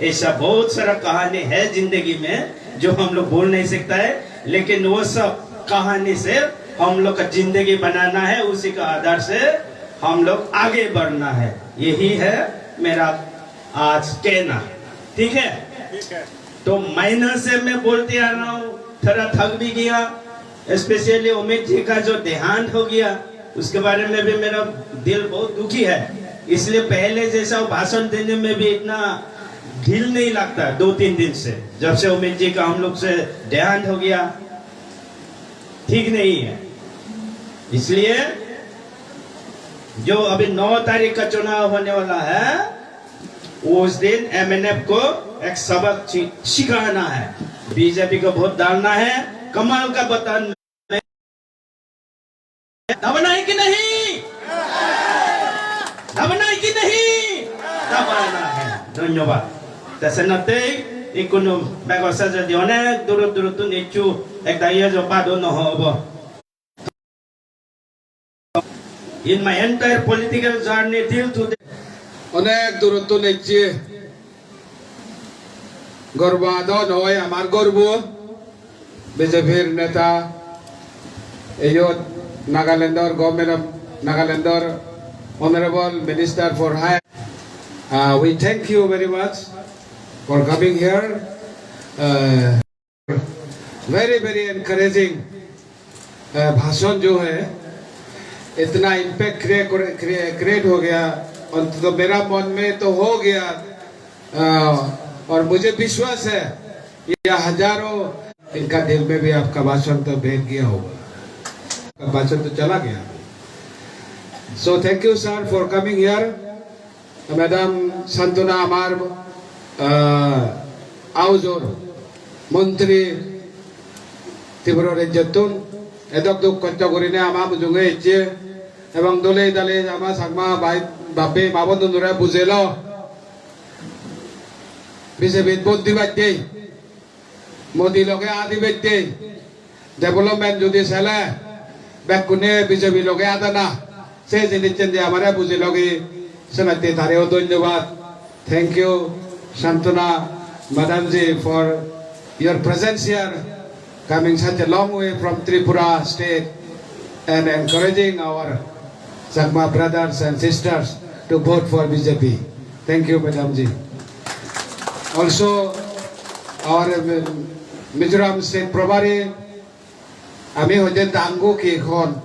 ऐसा बहुत सारा कहानी है जिंदगी में जो हम लोग भूल नहीं सकता है, लेकिन वो सब कहानी से हम लोग का जिंदगी बनाना है, उसी का आधार से हम लोग आगे बढ़ना है। यही है मेरा आज कहना। ठीक है? ठीक है। तो माइनस से मैं बोलते आ रहा हूँ, थोड़ा थक भी गया, स्पेशली अमित जी का जो देहांत हो गया, उसके बारे में भी मेरा दिल बहुत दुखी है। इसलिए पहले जैसा वो भाषण देने में भी इतना दिल नहीं लगता दो तीन दिन से, जब से अमित जी का हम लोग से देहांत हो गया, ठीक नहीं है। इसलिए जो अभी नौ तारीख का चुनाव होने वाला है, उस दिन एमएनएफ को एक सबक सि-, सिखाना है, बीजेपी को वोट डालना है, कमाल का बटन दबाना है कि नहीं? दबाना है कि नहीं? दबाना है। धन्यवाद। Te sennattei ikkunu begor sejedi onek durot durottun ecchu, ekdagi ejo bado no hobo. In my entire political journey till today, onek durottun ecche, gorbo ado noi, amar gorbo. B J P-r neta, eyot Nagalandor Government of Nagalandor Honorable Minister for High. Uh, we thank you very much for coming here. Uh, very, very encouraging, uh, भाषण जो है, इतना इम्पैक्ट क्रिए-, क्रिए-, क्रिएट हो गया, अंत तो मेरा मन में तो हो गया, अ, और मुझे विश्वास है, ये हजारों, इनका दिल में भी आपका भाषण तो बैठ गया होगा, आपका भाषण तो चला गया। So thank you, sir, for coming here. Madam Santona amar, ah, aujor montri Tripura rejjottun edok duk kosto gurinei ama mujunge ecche ebong dole dale ama Chakma bhai bap-bei ma bonunore bujelo B J P-t vote dibatte, Modi loge adibatte, development jodi sele, bekkune B J P loge adana, se jinissan je amare buji logi, senatte tareo dhonnobad. Thank you, Santona Madam ji, for your presence here, coming such a long way from Tripura state and encouraging our Chakma brothers and sisters to vote for B J P. Thank you, Madam ji. Also, our, um, Mizoram State Probari, ami hoide Dangu Kikhon.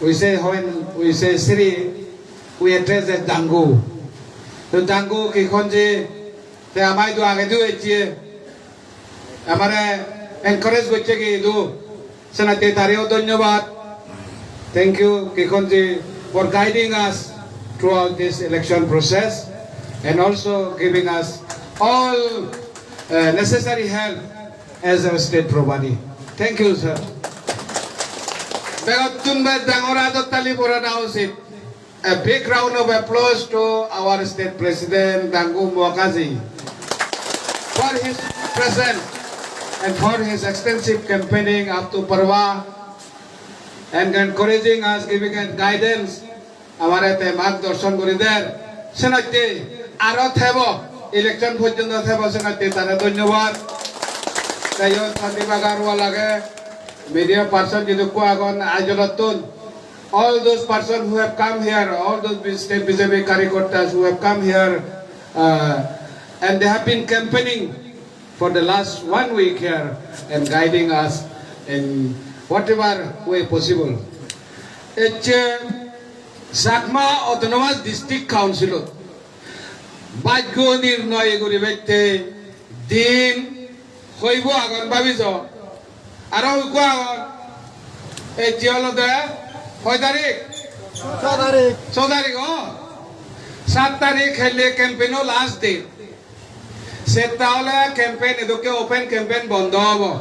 We say when we say Sri, we address as Dangu. To Dangu Kikhon ji, te amai do age do ecche, amare encourage gocche ki do. Senatte tareo dhonnobad. Thank you, Kikhon ji, for guiding us throughout this election process and also giving us all, uh, necessary help as our state Probari. Thank you, sir. Begottun bej dangor adottali purana usit. A big round of applause to our state president, Dangu Muakaji, for his presence and for his extensive campaigning up to Parwa and encouraging us, giving us guidance, amare te margdorshon guri der. Senotte aro thebo, election porjonto thebo, senotte tare dhonnobad. Te iyot Sandeep Agarwal age, media person jidukko agon Aizawl-ottun, all those persons who have come here, all those B-, state B J P karyakartas who have come here, uh, and they have been campaigning for the last one week here and guiding us in whatever way possible. Ecche Chakma Autonomous District Council-ot bhagyo nirnoy guribatte din hoibo agon babijo. Aro ikko agon. Ejje olode hoi tarik? Soi tarik. Soi tarik, o. Saat tarik helle campaign-o last date. Setta ole campaign, edokke open campaign bondo obo.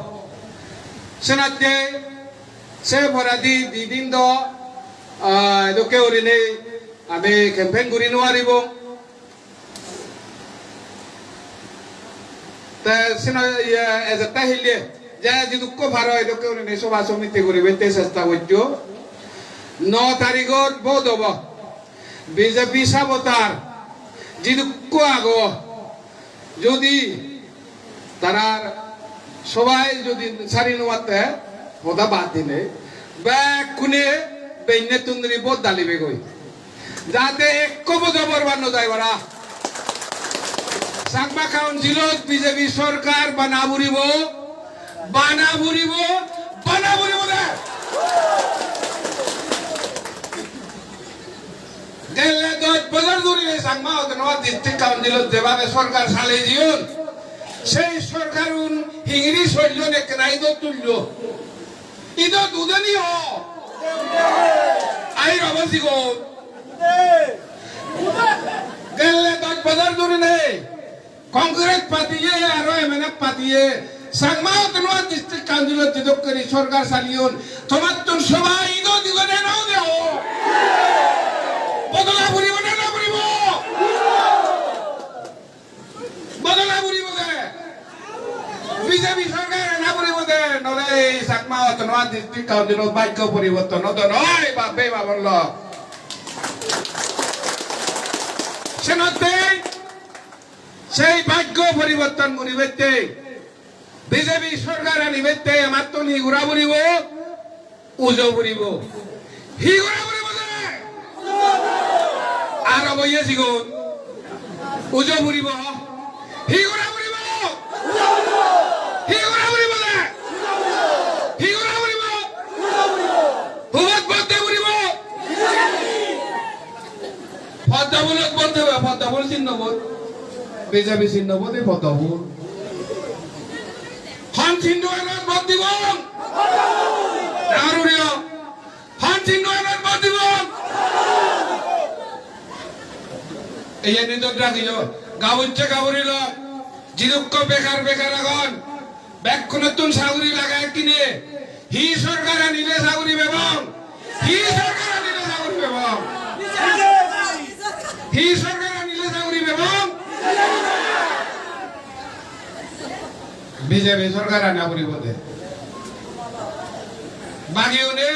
Senotte se poredi di din do, ah, edokke gurinei ami campaign guri nw paribong. Te sino, iye, ejette hille, je jidukko paro edokke gurinei soba somiti guribatte chesta gojjo. No tarigot vote obo. B J P supporter jidukko ago, jodi tarar sobai jodi sari nw patte, hoda bad dinei, bekkune benne tunduri vote dalibegoi. Jate ekko vote-o borbad nw jai para. Chakma Council-ot B J P sorkar bana puribo, bana puribo, bana puribo de. Gelle dosh bojor dhuri ei Chakma Autonomous District Council-ot jebhabe sorkar salei jeyon, sei sorkarun hingiri sollon ekkena idot tullo. Idot udeni ho. Ai robo sigon. Gelle dosh bojor dhuri nei. Congress party-ye aro M N F party-ye Chakma Autonomous District Council-ot jidok guri sorkar saliyon, tomattun soba ido digo ne nw deo? Bodola puribo ne nw puribo? Bodola puribo de. B J P sorkar ana puribo de. Nole ei Chakma Autonomous District Council-o bhaggo poriborton odo noi, bap-bei ma-bon lok. Senotte sei bhaggo poriborton guribatte, B J P sorkar anibatte amattun hi gora puribo? Ujo puribo. Hi gora puribo de? Aro boiye sigon. Ujo puribo. Hi gora puribo? Hi gora puribo de? Hi gora puribo? Hubot vote de puribo? Podda phulot vote deba, podda phul sinno vote. B J P sinno vote, podda phul. Hon sinno enot vote dibong? Dangor guri ho. Hon sinno enot vote dibong? Iyeni do dagiyo. Gabucche gaburi lok. Jidukko bekar bekar agon. Bekkunottun saguri lage ekkine. Hi sorkar anile saguri pebong? Hi sorkar anile saguri pebong? Hi sorkar anile saguri pebong? B J P sorkar ana puribo de. Bagi une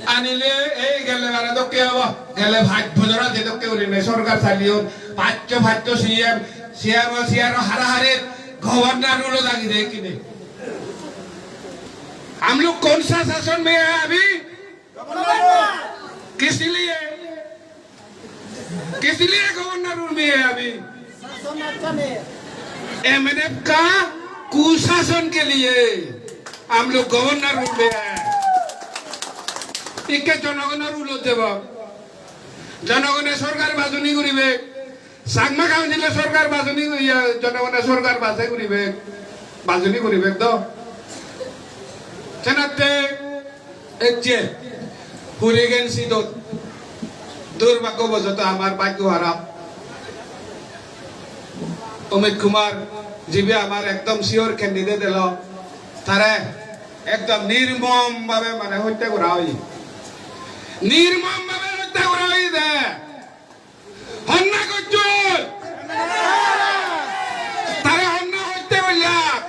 anile ei gelle bare dokke obo, gelle pach bojorot je dokke gurinei sorkar saliyon, paccho paccho C M, C M o, C R o haraharir, governor rule-o dagi de ekkine. हम लोग कौन सा शासन में है अभी? किस लिए? किस लिए गवर्नर रूल में है अभी? एमएनएफ का कुशासन के लिए हम लोग गवर्नर रूल में है। Ikke jonogonor rulot jebo. Jonogone sorkar bajoni guribe. Chakma Council-e sorkar bajoni guriye, jonogone sorkar bajei guribe. Bajoni guribe do. Senatte ecche hurigen sidot durbhagyo bojoto amar bhagyo harap. Amit Kumar, jibe amar ekdom sure candidate elo, tare ekdom nirmom bhabe mane hotte gora oye. Nirmom bhabe hotte gora oye de. Honna gojjon? Tare honna hotte gollak?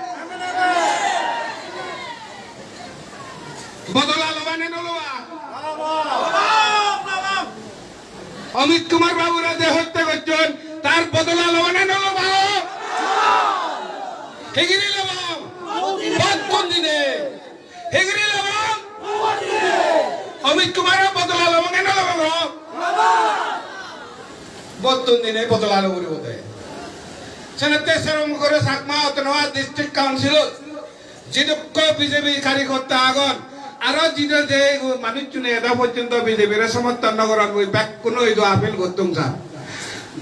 Bodola loba ne no loba? Amit Kumar babure je hotte gojjon, tar bodola loba ne no loba? Hingiri loba? Bottun dine. Hingiri lobong? Amit Kumaro bodola lobong, eno lobong ho? Bottun dine bodola lobong guri bode. Senotte serom guri Chakma Autonomous District Council-ot jidukko B J P karyakorta agon, aro jidu je manuchchune edo porjonto B J P-re somorthon no goron, mui bekkuno idu appeal gottung sang.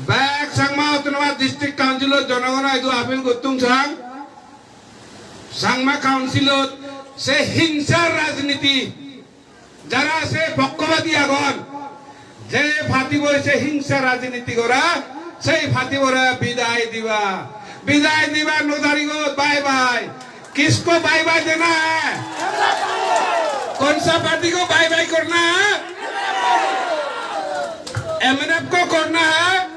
Bek Chakma Autonomous District Council-o jonogono idu appeal gottung sang. Changma Councilot se hingsar rajniti, jara se pokkobadi agon, je party boi se hingsar rajniti gora, sei party bore bidai diba, bidai diba no tarigot, bye bye. किसको bye bye देना है? कौन सा पार्टी को bye bye करना है? एमएनएफ को करना है।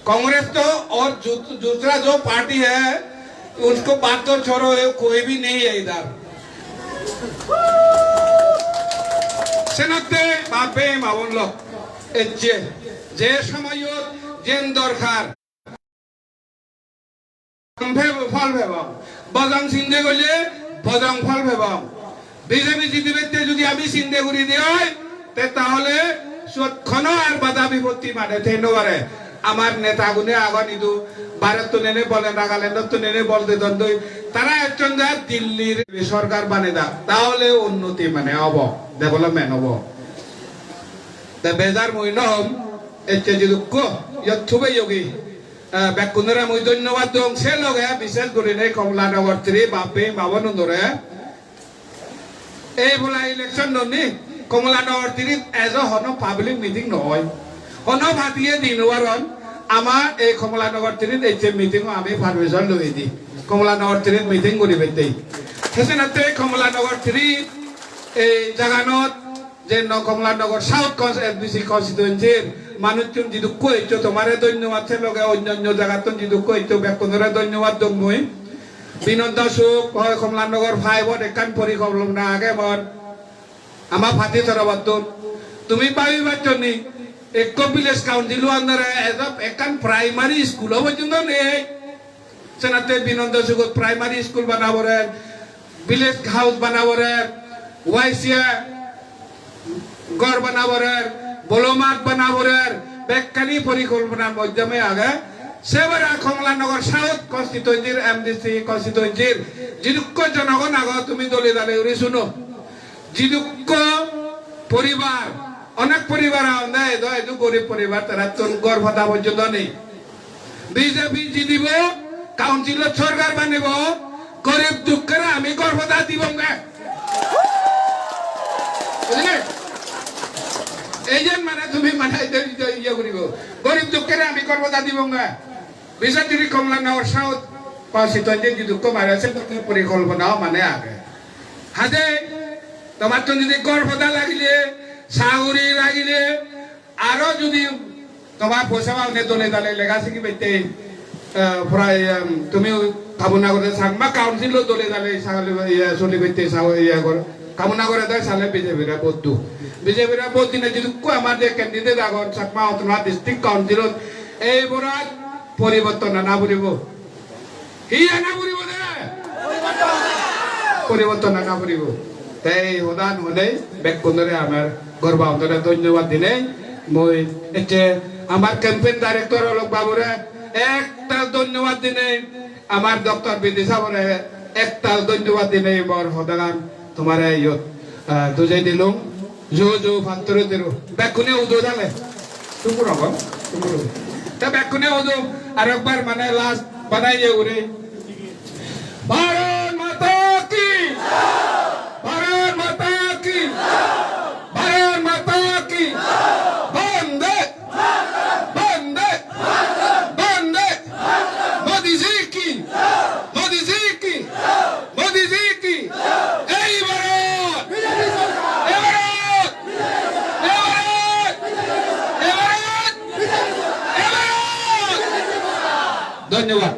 कांग्रेस तो और दू-, दूसरा जो पार्टी है, उसको बात तो छोड़ो, ये कोई भी नहीं है इधर। Senotte bap-bhei ma-bon lok, ecche je somoyot jen dorkar, phebo, phol phebong. Bojong sinde golle bojong phol phebong. BJP jidibette judi ami sinde guri de oi, te tahole siyot hono ar bada bipotti mane thei no pare. Amar netagune agon idu, barottun ene bol, Nagalandottun ene bol dedon doi. Tara ecchon je Dillir sorkar banedak, tahole unnoti mane obo, development obo. Te bejar mui no hom, ecche jidukko iyot thubeyogoi. Eh, bekkunore mui dhonnobad dong, se loge bishesh gurinei Kamalanagar three bap-bhei ma-bonunore. Ei bola election noni, Kamalanagar three ejo hono public meeting no oi. Hono party-ye di no paron, ama ei Kamalanagar three ecche meeting-o ami permission loi di. Kamalanagar three meeting guribatte. Senotte Kamalanagar three ei jaganot je no Kamalanagar South cons-, MDC constituency-r manuchun jidukko eccho, tomare dhonnobad, se loge onyo onyo jagattun jidukko eccho, bekkunore dhonnobad dong mui. Binod Suk hoi Kamalanagar five-ot ekkan porikolpona age mor. Ama party torobottun. Tumi babi paccho ni, ekko village council-o under-e ejo ekkan primary school-o porjonto nei. Senotte Binod Sugot primary school bana porer, village house bana porer, Y C A ghor bana porer, bolo math bana porer, bekkani porikolponar moddhome age. Sebara Kamalanagar South constituency-r, MDC constituency-r jidukko jonogon ago, tumi dole dale guri suno. Jidukko poribar, onek poribar agonde, edo edu gorib poribar, tarattun ghor pada porjonto nei. BJP jidibo, council-ot sorkar banibo, gorib dukkere ami ghor pada dibonge. Bujile? Ei je mane tumi mane ei je, ei je iye guribo. Gorib dukkere ami ghor pada dibonge. Bisesori Kamalanagar South constituency-t jidukko mane se dokke porikolpona mane age. Hade tomattun jodi ghor pada lagile, saguri lagile, aro jodi tomar poisa paune dole dale lega sigibatte, eh, prai, em, tumi kamona gore, Changma Council-o dole dale sagale, iye, solibatte sa-, iye gor-, kamona gore de sale BJP-re vote do. BJP-re vote dine jidukko amar je candidate agon Chakma Autonomous District Council-ot, ei borat poriborton ana puribo. Hi ana puribo de? Poriborton ana puribo. Te ei hodan honei bekkunore amar gorba ontore dhonnobad dinei, mui ecche amar campaign director Alok babure ektal dhonnobad dinei, amar Doctor Bidya sabore ektal dhonnobad dinei mor hodagan tomare iyot, ah, dujei dilung. Ju ju patturu tiru. Bekkune udo tale. Tumbur agon. Tumbur. Te bekkune udo. Arekbar mane last banaiye uri. Bharat Mata ki! Bharat Mata ki! Bharat Mata ki! Bande! Bande! Bande! Modi ji ki! Modi ji ki! Modi ji ki! Ei Bharat! Ei Bharat! Ei Bharat! Ei Bharat! Ei Bharat! Dhonyobad.